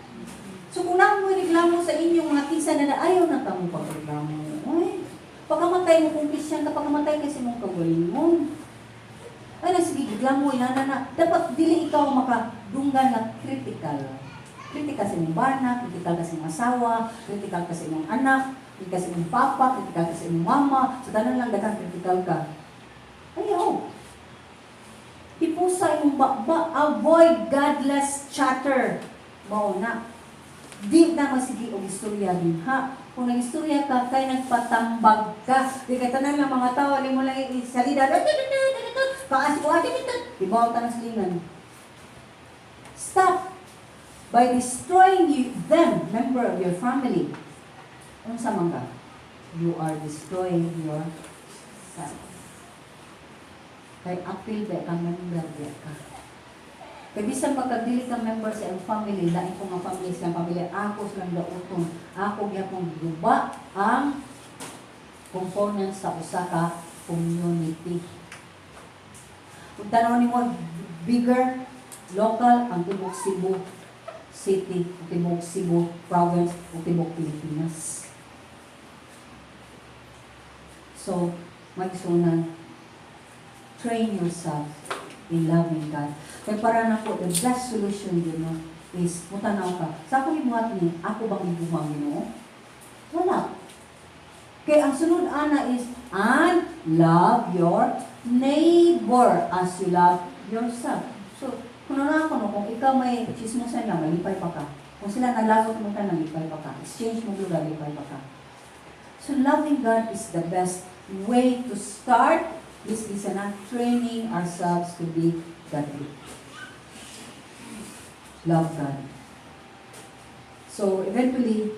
So kung naa mo reklamo sa inyong mga kinsa na ayaw na kamo pagreklamo. Uy, pagkamatay mo kung Christian ka, pagkamatay kasi mong kaugalingon. Ay na sige, reklamo, inana na. Dapat dili ikaw makadunggan na critical. Critical sa imong bana, critical ka sa imong asawa, critical ka sa imong anak, critical sa imong papa, critical ka sa imong mama. Sa tanan lang daghang critical ka. Ayaw. Hipusa imong bakba, avoid godless chatter. Mao na. Di na masigi og istorya din ha. Kung nag-istorya ka, kay nagpatambag ka. Di kay tanan lang mga tao, di mo lang isalida. Paas ko, ibaw ta ng silingan. Stop by destroying you, them, member of your family. Unsa man ka? You are destroying yourself. Kay apil ba ka, member ba ka? Kay bisan pagkadili ka member sa iyong family, lain ko nga family sa pamilya, ako silang dauton. Ako gyapon guba ang components sa usa ka community. Kung tanaw nimo bigger local ang tibok Cebu City, ang tibok Cebu Province, ang tibok Pilipinas. So, magsunan, train yourself in loving God. Kaya para na po, the best solution yun, no, is, mutanaw ka, sa akong ibuhat ni, ako bang ibuha ang Ginoo? Wala. Kaya ang sunod ana is, and love your neighbor as you love yourself. So, kung ano ako, no, kung ikaw may chismosan na, malipay pa ka. Kung sila nalagot mo ka, nalipay pa ka. Exchange mo lugar, lipay pa ka. So, loving God is the best way to start this is na training ourselves to be godly. Love God. So, eventually,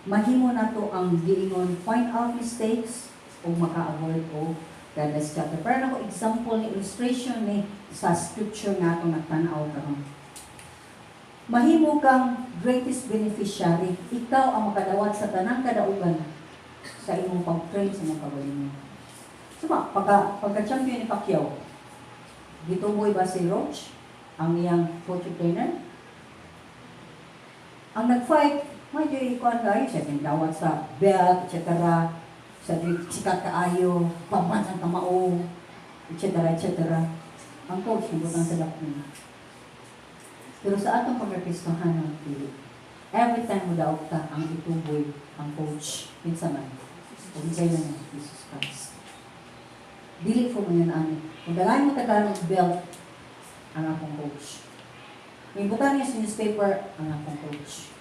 mahimo na to ang giingon point out mistakes o maka-avoid o godless chatter. Para na ko example ni illustration ni sa scripture nga atong nagtan-aw karon. Mahimo kang greatest beneficiary. Ikaw ang makadawat sa tanang kadaugan sa imong pag-train sa imong kaugalingon. So ba, pagka champion ni Pacquiao, gituboy ba si Roach, ang iyang coach trainer? Ang nag-fight, medyo ikuan kayo, siya dawat sa belt, etc. Sa sikat kaayo, pambansang kamao, etc. etc. Ang coach, nabutang sa dakong. Pero sa atong pagkakristohanon, dili. Every time mo daog ka, ang ituboy, ang coach, kinsa man. Kung kailan mo, Jesus Christ. Dili ko mo yun, ani. Kung dalayan mo Tagalog belt, ang akong coach. May butan niya sa newspaper, ang akong coach.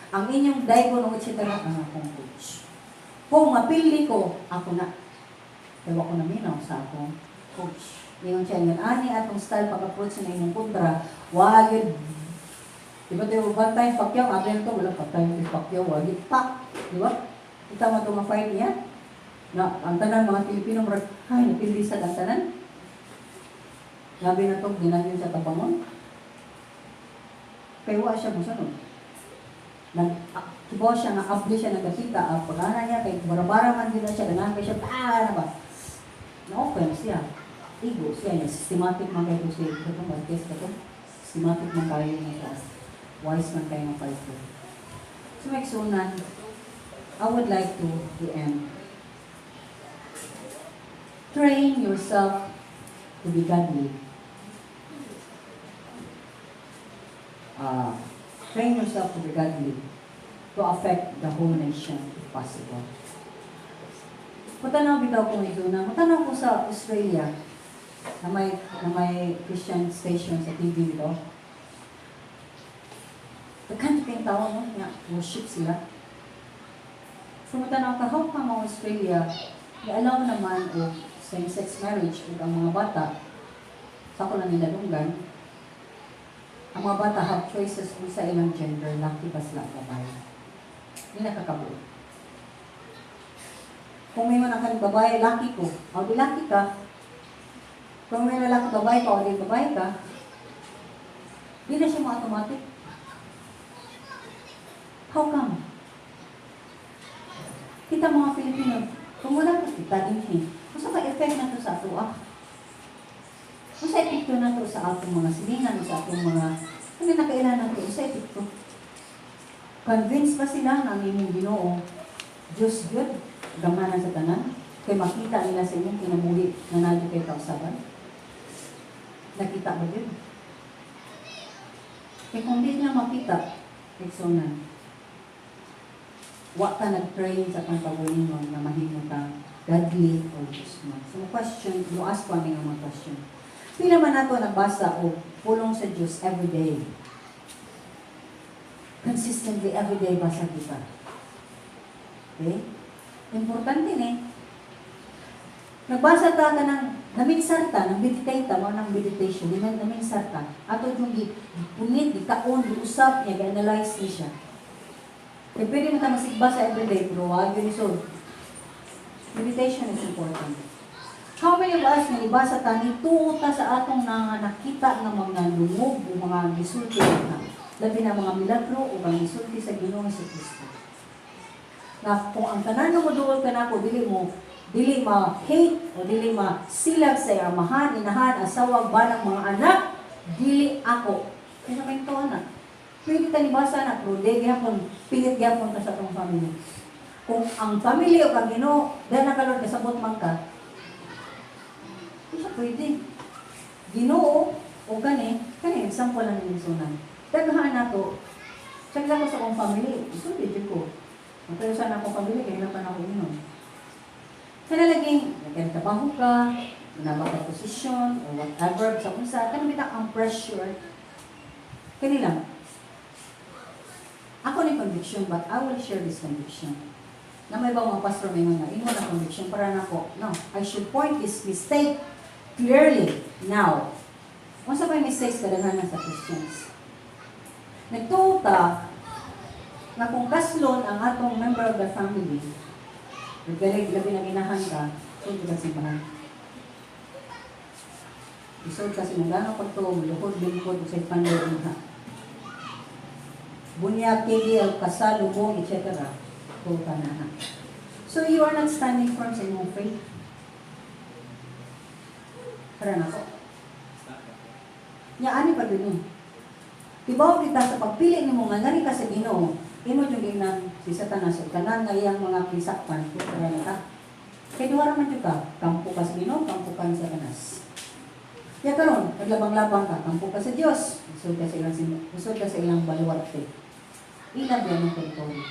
Ang inyong daigon o etc., ang akong coach. Kung mapili ko, ako na. Pero ako naminaw sa akong coach. Ingon siya, ingon, ani atong style pag-approach sa imong kontra, wag yun. Di ba tayo, one time Pacquiao, abi na to, wala pa time si Pacquiao, wag yun, pak! Di ba? Kita mo itong fight niya. Na, ang tanan mga Pilipino, murag, ay, napili sa ang tanan. Labi na itong ginagin sa tabangon. Kaya wa siya mosunod. Nag, kibaw siya nga abli siya nagkakita, ang pagana niya, kay barabara man din na siya, ganahan kay siya, ah, na ba? Na-open siya. Ego siya niya, systematic man kayo siya. Ito Marquez ka to. Systematic man kayo nga siya. Wise man kayo ng fighter. So, mga, I would like to end. Train yourself to be godly. Train yourself to be godly to affect the whole nation if possible. Mutanaw bitaw ko na, mutanaw ko sa Australia na may Christian station sa TV dito. Daghan kayong tao, no, nga worship sila. So mutanaw ka, how come ang Australia i-allow naman og same-sex marriage ug ang mga bata sa ako lang nilalunggan, ang mga bata have choices kung sa ilang gender, laki ba sila o babae. Hindi nakakabuo. Kung may mga kang babae, laki ko, o di laki ka. Kung may lalaki, babae ka, o di babae ka. Di na siya mo automatic. How come? Kita mga Pilipino, kung wala ka kita din eh. Unsa ka effect na to sa ato ah? Unsa epekto na to sa atong mga silingan, sa atong mga ano nakailan na to, unsa epekto? Convince ba sila nga ang imong Ginoo Diyos gyud, gamhanan sa tanan? Kay makita nila sa inyong kinabuhi na naa kay kausaban? Nakita ba yun? Kay kung di nila makita, igsuonan, wa ka nag-train sa kang kaugalingon nga mahimo ka godly or Diyos mo. So, question, you ask ko ang mga question. Pila man nato nagbasa og pulong sa Diyos every day? Consistently, every day, basa kita. Okay? Importante ni. Nagbasa ta ka ng naminsar ta, nang meditate ta, mao nang meditation, di man naminsar ta. Ato yung gi punit, gi kaon, gi usap niya, gi-analyze ni siya. Kaya pwede mo ta masigbasa everyday, pero wag yun isod. Meditation is important. How many of us nga ibasa ta ni tuo ta sa atong nga nakita nga mga lungog o mga gisulti na labi na mga milagro o mga gisulti sa Ginoong Kristo? Nga kung ang tanan nga moduol kanako dili ma hate o dili ma silag sa amahan, inahan, asawa, banang mga anak, dili ako. Kaya may na. Pwede ta nibasa na, pero di gyapon, pilit gyapon ta sa atong family. Kung ang family o kang Ginoo, dahil na ka Lord, kasabot man ka, di siya pwede. Ginoo o gani, kani example lang ng sunan. Daghan na to, Tsaka ko sa akong family, ito di ko. Pero sa akong family, kaya pa na ako inom. Kana laging, nagkatrabaho ka, naba ka posisyon, or whatever, sa unsa, kanang bitaw ang pressure. Kani lang. Ako ni conviction, but I will share this conviction. Na may ba mga pastor may nga, imo na conviction para nako. No, I should point this mistake clearly now. Unsa may mistakes kadaghanan sa Christians? Nagtuo ta nga kung kaslon ang atong member of the family, nagalig labi na ginahan ka, sud ka simbahan. Isod ka sinugano pagtuo, luhod lingkod sa pandoy ha. Bunya, kigi, kasal, lubong, etc. Tuo ka na ha. So you are not standing firm sa imong faith. Tara na ko. Nya ani pa dun eh. Tibaw kita sa pagpili nimo nga ngari ka sa Ginoo, imo jud ginan si Satanas ug tanan nga iyang mga kisakpan, tara na ka. Kay duha ra man jud ka, kampo ka sa Ginoo, kampo ka ni Satanas. Ya karon, naglabang-labang ka, kampo ka sa Dios, usod ka sa ilang baluarte. Ila biya ng teritoryo.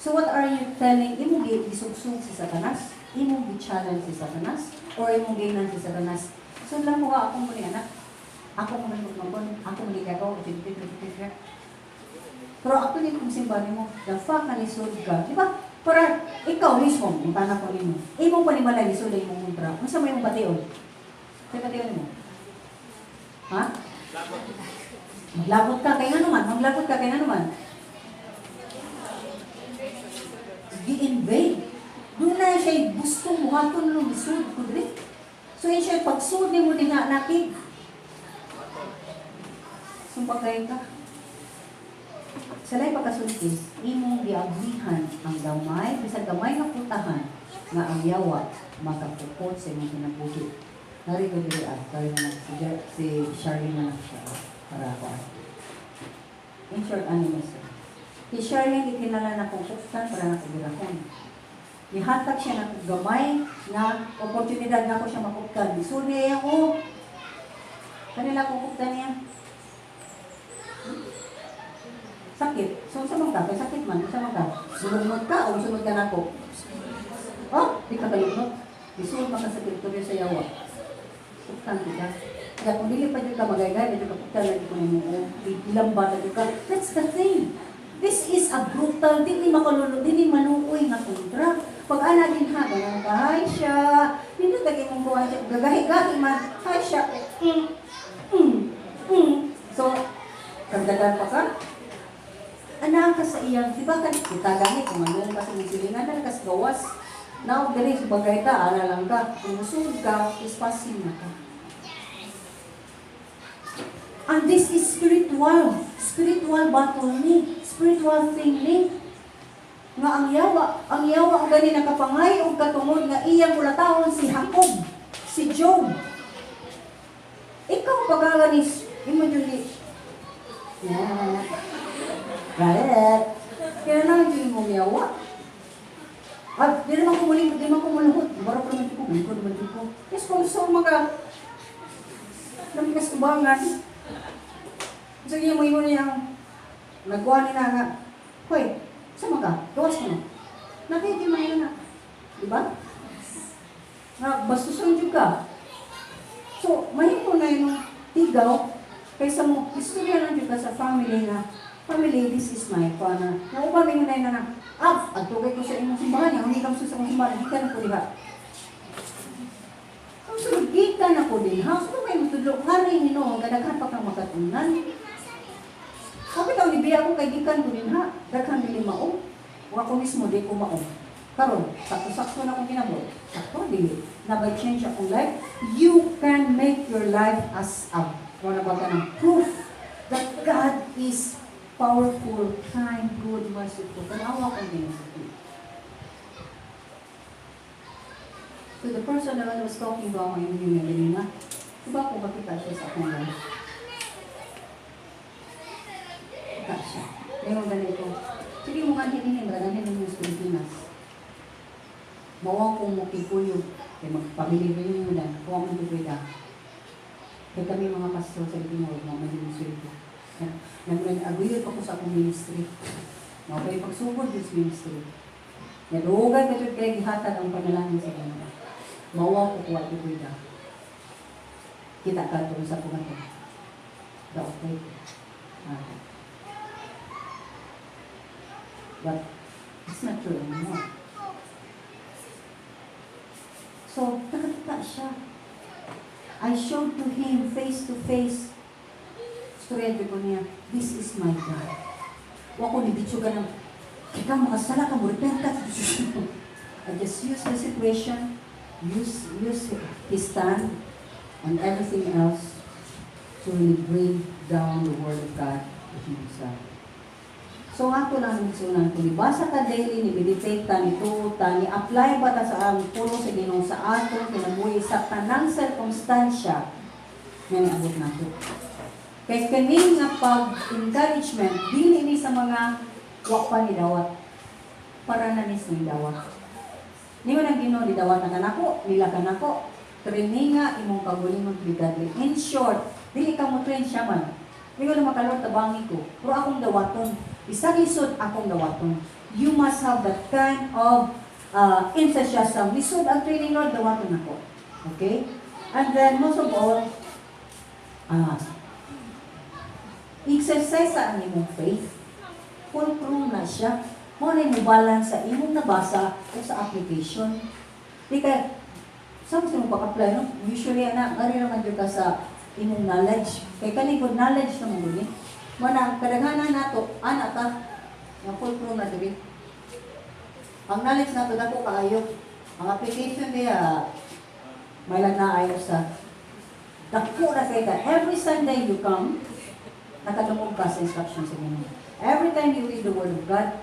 So what are you telling? Imong gisugsug si Satanas? Imong gi-challenge si Satanas? Or imong ginan si Satanas? So lang mo ka, ako mo ni anak. Ako mo ni magmangkon, ako mo ni gagaw, etc. Pero actually, kung simba nimo, the fact na lisod ka, di ba? Para ikaw mismo, yung tanak ko nimo, imong panimalay lisod ang imong kontra. Unsa may imong bation? Sa bation nimo? Ha? Maglabot ka kay nga naman, maglabot ka kay nga naman. So, buhaton lang, isud ko diri. So, in short, pag sud nimo dinha, nakig. Sumbagay ka. Sa laing pagkasulti, imong giablihan ang gamay, bisan gamay nga putahan, nga ang yawa makapukot sa imong kinabuhi. Narito diri ah, sorry na lang, si Charlene na lang siya, para ako ah. In short, ano na siya? Si Charlene, gikinala na kong kuptan para na kong. Gihatag siya na gamay na oportunidad na ko siya makuptan. Isulti niya ko. Kanila kong kuptan niya. Sakit. So, sa man ka? Kay sakit man. Sa man ka? Sulunod ka o sunod ka nako? Oh, di ka kalunod. Isulod man ka sa teritoryo sa yawa. Kuptan kita. Kaya kung dili pa jud ka magaygay, medyo kapuptan lagi ko nimo. Ilamba na jud ka. That's the thing. This is a brutal, dili makalulu, dili maluoy nga kontra. Pag ana din ha, ganun ka, hi siya. Hindi lagi mong kuha siya. Gagahi-gahi man, hi siya. So, kagdagan pa ka. Ana ka sa iyang, di ba ka, kita gani, kung ano ka sa mong silingan, na ka sa gawas. Now, dili, bagay ka, ana lang ka. Kung musulod ka, ispasin na ka. And this is spiritual. Spiritual battle ni. Spiritual thing ni. Nga ang yawa ang gani nakapangay og katungod nga iyang ulatahon si Jacob, si Job. Ikaw pagaganis, imo jud ni. Yeah. Right. Kaya na jud mo yawa. Ah, di naman ko muling, di naman ko muluhot. Baro pa naman ko, lingkod naman ko. Yes, kung gusto mo mga namikas tubangan. Sige mo ingon niya, nagkuha ni na nga, "Hoy, sa mga, gawas ko na." Nakita mo na. Di ba? Nga, bastuson jud ka. So, mahimo na yung tigaw, kaysa mo, istorya lang jud ka sa family nga, "Family, this is my partner." Nauban mo na yun na, ah, adtugay ko sa imong simbahan, yung hindi ka sa imong simbahan, di ka na ko diha. Ang sunod, gikan na ko din, ha? So, may mutudlo, hari Ginoo, kadaghan pa kang makatunan. Sabi daw, ni ako kay gikan ko din ha, daghan dili mao. Wa ko mismo di ko mao. Karon, sakto-sakto na akong kinabot. Sakto dili. Na by change akong life, you can make your life as a wala ba ka ng proof that God is powerful, kind, good, merciful. Tanawa kong Ginoo. To the person that I was talking about ngayon yung ganina, diba ko makita siya sa akong life? Kita siya. Ngayon ganito. Sige mo nga hinihin, magandang mo sa Pilipinas. Mawa kong mukikuyog, kay magpamili rin yun na, kuha mo yung ka. Kaya kami mga pastor sa Ginoo, mga man yung sweldo. Nag-aguyod pa ko sa akong ministry. Mao kay pagsugod this ministry. Nadugay pa jud kay gihatag ang panalangin sa Ginoo. Mawa ko kuha yung ka. Kita ka tungkol sa kuha to. Daot ko. Ah. But it's not true anymore. So, nakakita siya. I showed to him face to face. Storya ko niya, "This is my God." Wa ko ni bitso ka ng, ikaw makasala ka, mo repent ka. I just use the situation, use his stand, and everything else to really bring down the word of God to himself. So nga ko lang ang kung ibasa ka daily, ni meditate ta, ni tuo ta, ni apply ba ta sa ang pulong sa Ginoo sa atong kinabuhi sa tanang sirkumstansya nga niabot nato. Kay kani nga pag-encouragement dili ni sa mga wa pa ni dawat. Para na ni sa dawat. Ningon ang Ginoo, didawat na kanako, nila kanako. Training nga imong kaugalingon to be godly. In short, dili ka mo train siya man. Ningon na makalor tabangi ko, pero akong dawaton. Isang lisod akong dawaton. You must have that kind of enthusiasm. Lisod ang training, Lord, dawaton ako. Okay? And then, most of all, exercise sa ang imong faith. Fulcrum na siya. Mo na mo balance sa imong nabasa o sa application. Di kay, sa mo pag-apply, no? Usually, ana, ngari naman jud ka sa imong knowledge. Kay kani good knowledge na mo guni. Mo na, kadaghanan nato, ana ta, nga fulcrum na diri. Ang knowledge nato dako kaayo. Ang application niya, may lang na ayo sa dako na kay ka. Every Sunday you come, nakadungog ka sa instruction sa Ginoo. Every time you read the Word of God,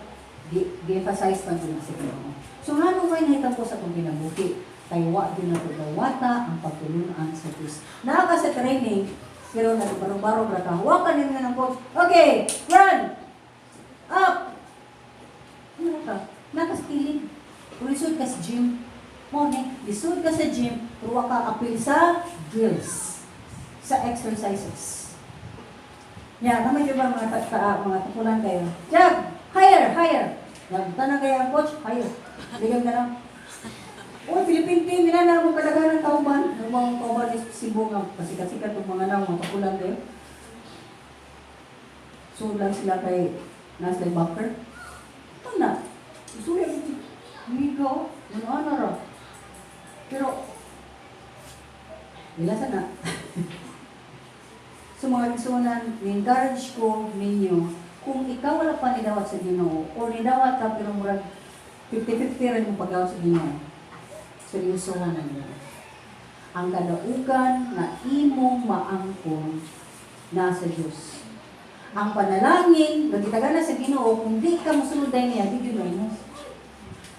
di-emphasize pa din sa Ginoo. So ngano may nahitabo sa atong kinabuhi? Kay wa gyud nato dawata ang pagtulunan sa Diyos. Naa ka sa training, pero nagbarong-barong ra ka. Wa ka ninyo ng coach. "Okay, run! Up!" Ano ka? Nakaskiling. Lisod ka sa gym. Mo ni, lisod ka sa gym, pero wa ka apil sa drills, sa exercises. Ya, naman yung ba mga mga tukulan kayo? "Jog! Higher! Higher!" Nagtanang kayo ang coach, "Higher." Bigyan ka na. "Uy, Philippine team, minana mo kadaghan ng kauban." Ang mga kauban is Cebu nga, pasikat-sikat ng mga nang, mga tukulan kayo. So lang sila kay nasa backer. Ito na. Suya, migo, ano ano ra. Pero, ila na. So mga igsuonan, encourage ko ninyo, kung ikaw wala pa nidawat sa Ginoo, or nidawat ka pero murag 50-50 rin mo pagdawat sa Ginoo, seryoso na niyo. Ang kadaugan nga imong maangkon nasa Diyos. Ang panalangin, gagitagan na sa Ginoo, kung di ka mosunod dahil niya, di yun mo.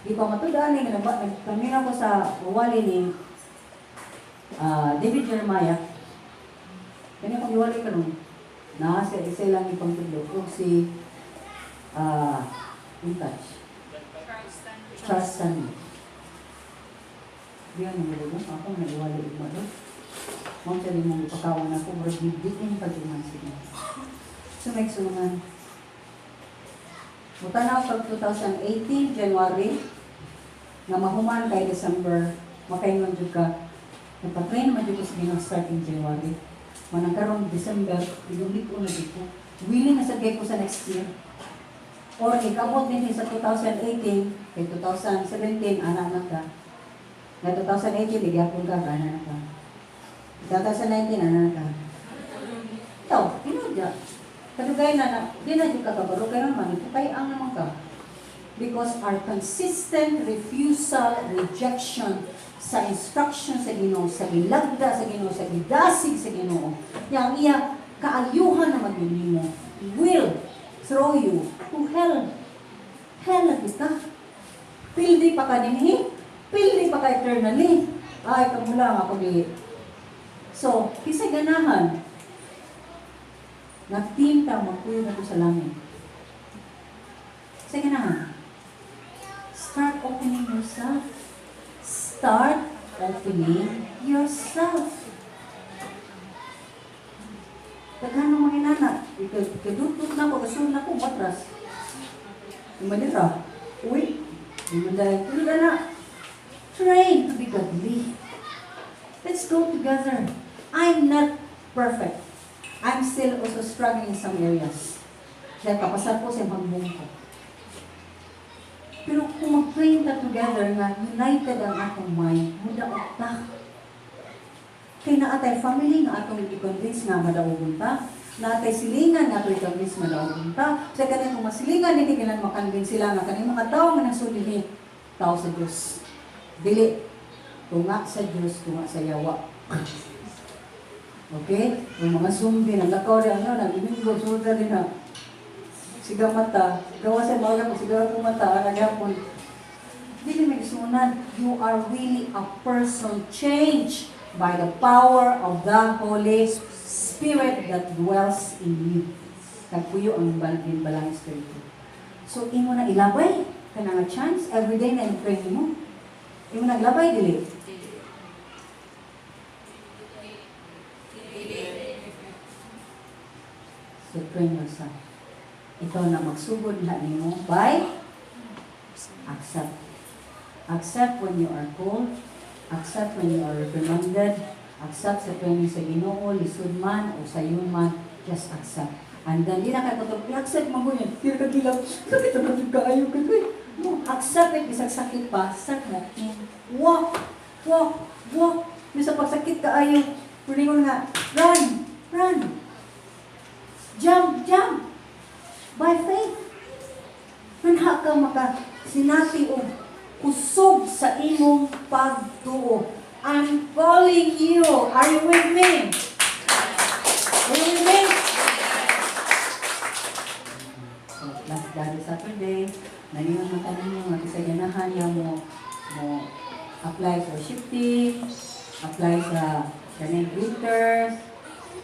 Di pa matud-an ni nga nagpaminaw ko sa wali ni David Jeremiah. Kanya kong iwali karon. Na sa isa lang ipangtudlo ug si in touch. Charles Stanley. Diyan ang mo ako nag-iwali ug mo. Mao sa mong ipakawan ako, murag gibitin pa jud man sila. So may sungan. Mutanaw pag 2018 January nga mahuman kay December, makaingon jud ka, nagpa-train naman jud ko sa Ginoo starting January. Manang karon December, igumit ko na jud ko. Willing na sad kay ko sa next year. Or ikabot din sa 2018, kay 2017, ana na ka. Nga 2018, di gyapon ka, ana na ka. 2019, ana na ka. Ito, tinuod ya. Kadugay na na, di na jud ka kabalo, kaya naman, kay ang naman ka. Because our consistent refusal, rejection sa instruction sa Ginoo, sa gilagda sa Ginoo, sa gidasig sa Ginoo, yang iya kaayuhan na magyud nimo will throw you to hell. Hell lagi ka. Pildi pa ka dinhi, pildi pa ka eternally. Ay, kamula nga pag. So, kisay ganahan nga team ta magpuyo na to sa langit? Sa ganahan. Start opening yourself. Start opening yourself. Daghan ng mga inana, ikadutut na ko, kasunod na ko, matras. Manira. Uy, di tulog na. Train to be godly. Let's go together. I'm not perfect. I'm still also struggling in some areas. Kaya kapasar ko sa magbong ko. Pero kung mag-train ta together nga united ang atong mind, mudaog ta. Kay naa tay family nga atong i-convince nga madaogon ta. Naa tay silingan nga atong i-convince madaogon ta. Sa kaning kung masilingan dinhi kailan makonvince sila nga kaning mga tawo nga nasud dinhi tao sa Dios. Dili tunga sa Dios, tunga sa yawa. Okay? Yung mga zombie, naglakaw rin, ano, nagminggo, sunod din na. Siga mata, gawa sa mga kung siga ko mata, nagyapon. Dili may gisunan, you are really a person changed by the power of the Holy Spirit that dwells in you. Nagpuyo ang balang Espiritu. So, imo na ilabay, kana nga chance, everyday na i-pray mo. Imo na ilabay, dili? Dili. Dili. So, train yourself. Ikaw na magsugod na nimo by accept. Accept when you are called, accept when you are reprimanded, accept sa training sa Ginoo, lisod man o sayon man, just accept. And then, di na kayo katulog, i-accept mo yun. Di ka gilang, sakit na jud kaayo ka. No, accept it, bisag sakit pa, start walking. Walk, walk, walk. Bisa pagsakit kaayo, pwede mo nga, run, run. Jump, jump. By faith. Manha ka maka sinati og Kusog sa imong pagtuo. I'm calling you. Are you with me? Are you with me? So, last Daddy Saturday, naningon man tanan ninyo nga kisay ganahan niya mo apply for shifting, apply sa kaning greeters,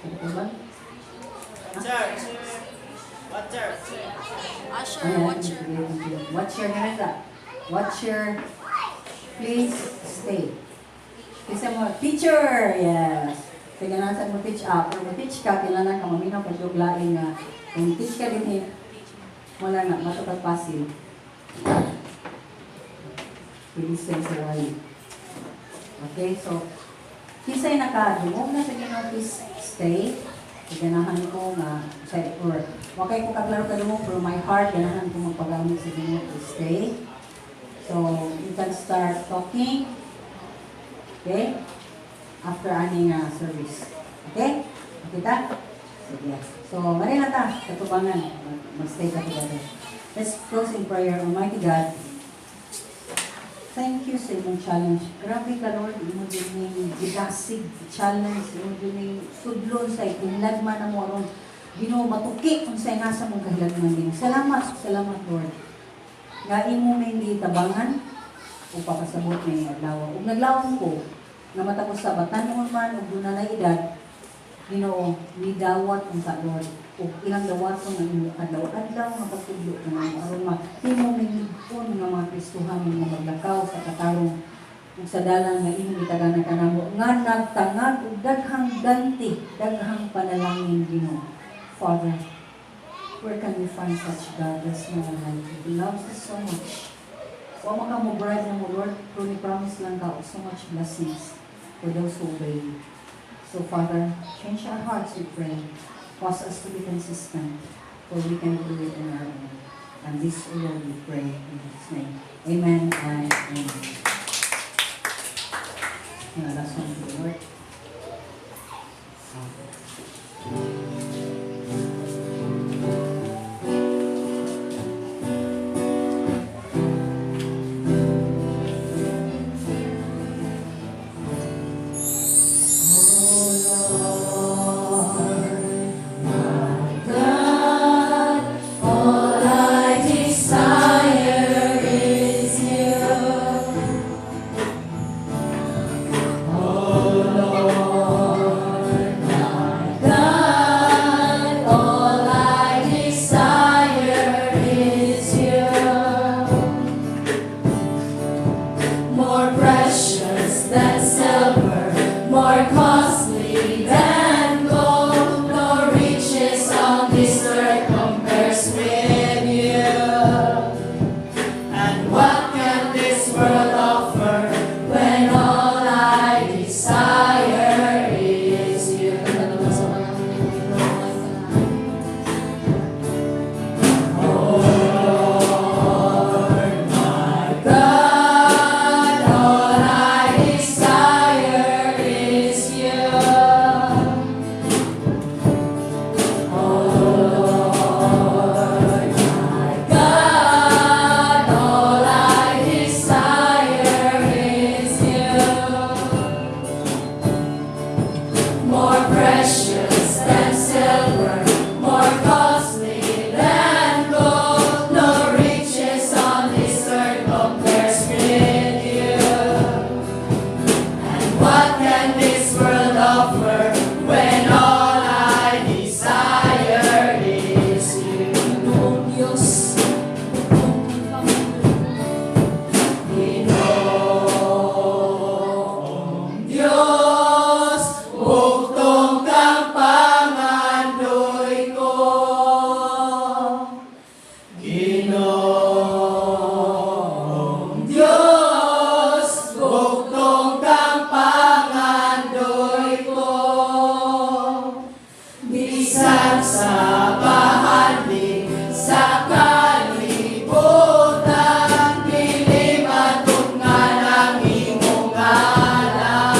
ano ba? Watcher. Watcher. Usher, Ayan, watcher. Sige, sige. Watcher nga na sa. Watcher, please stay. Kasi mo, teacher! Yes. Kaya nasa mo teach up. Pero mo teach ka, kailangan ka maminaw pa yung lain nga. Kung teach ka din eh, wala na, matupad pasil. Listen sa wali. Okay, so, kisay naka-remove na sa Ginoo, please stay. Ganahan ko nga, sa, or, wakay ko kaklaro ka mo, pero my heart, ganahan ko magpagamit sa Ginoo to stay. So, you can start talking. Okay? After ani nga service. Okay? Okay ta? Sige. So, mari na ta, katubangan. Mag-stay ka together. Let's close in prayer. Almighty God, thank you sa imong challenge. Grabe ka, Lord. Imo din ning gidasig challenge. Imo din ning sudlon sa ikinlagman na mo aron Ginoo matuki kung sa nasa mong kahilagman, Ginoo. Salamat, salamat, Lord. Nga imo may tabangan o papasabot na adlaw. Ug naglawom ko nga matapos sa batanon man ug duna na edad, Ginoo, nidawat unta, Lord. Ug ilang dawaton ang imong adlaw-adlaw nga pagtudlo kanamo aron mahimo may lig-on nga mga Kristohanon nga maglakaw sa katarong ug sa dalan nga imong gitaganan kanamo nga nagtangag og daghang ganti, daghang panalangin, Ginoo. Father, where can we find such God? There's no one like you. He loves us so much. Wa man ka mo bribe na mo, Lord, pero ni promise lang ka of so much blessings for those who obey you. So, Father, change our hearts, we pray. Cause us to be consistent, for we can do it on our own. And this, O Lord, we pray in His name. Amen and amen. And last one to the Lord. God, all I desire is you. Oh Lord, my God, all I desire is you. More precious than silver, more costly than gold, no riches on this earth compares with you. And what can this world offer when all I desire is you? Oh Lord, my God, all I desire is you. Oh Lord, my God, all I desire is you. More precious than silver, more costly than gold, no riches on this earth compares with you. And what can this world offer when all I desire is you? Ginoong Diyos, bugtong kang Ginoong Diyos, bugtong kang pangandoy ko. Ginoong Diyos, bugtong kang pangandoy ko. Bisan sa bahandi sa kalibutan, dili matungan ang imong ngalan.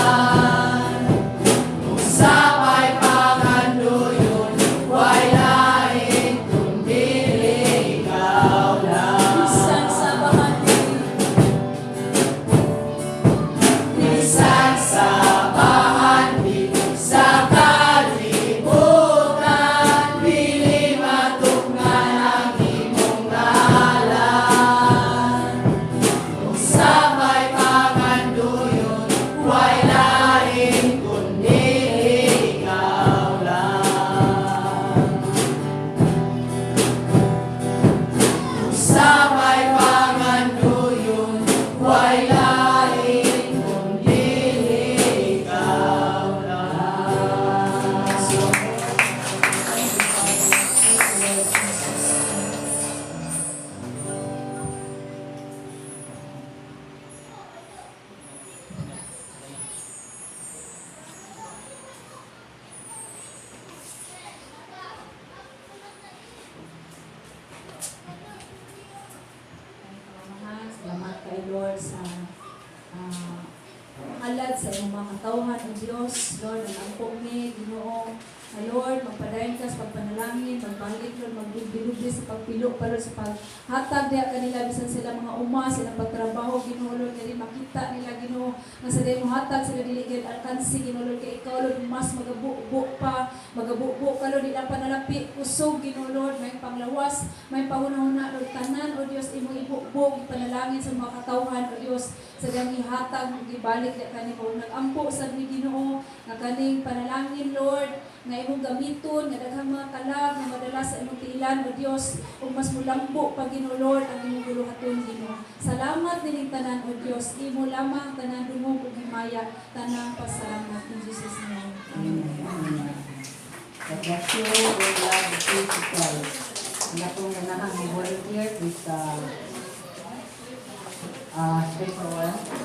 Kung sapay pangandoyon, way lain kundi ikaw lang. Bisan sa bahandi. katawhan, O Dios. Lord, nag-ampo mi, Ginoo. Na Lord, magpadayon ka sa pagpanalangin, magbalik, Lord, magdubli-dubli sa pagpilo pa, Lord, sa paghatag diha kanila bisan sila mga uma, silang pagtrabaho, Ginoo, Lord, kay makita nila, Ginoo, nga sa dayong hatag sila dili gyud alkansi, Ginoo, Lord, kay ikaw, Lord, mas magabubo pa, magabubo ka, Lord, ilang panalapi, kusog, Ginoo, Lord, may panglawas, may panghuna-huna, Lord, tanan, O Dios, imong ibubo, ipanalangin sa mga katawhan, O Dios, sa diyang ihatag, gibalik diha kanimo. Nag-ampo sa ni Ginoo, nga kaning panalangin, Lord, nga imong gamiton, nga daghang mga kalag nga madala sa imong tiilan, O Dios, ug mas mulambo pa, Ginoo, Lord, ang imong guluhaton, Ginoo. Salamat nining tanan, O Dios, imo lamang tanan dungog ug himaya, tanang pasalamat in Jesus' name. Amen. Amen. God bless you. God love you. Jesus Christ. Ang atong ganahan mo volunteer, please stay for a while.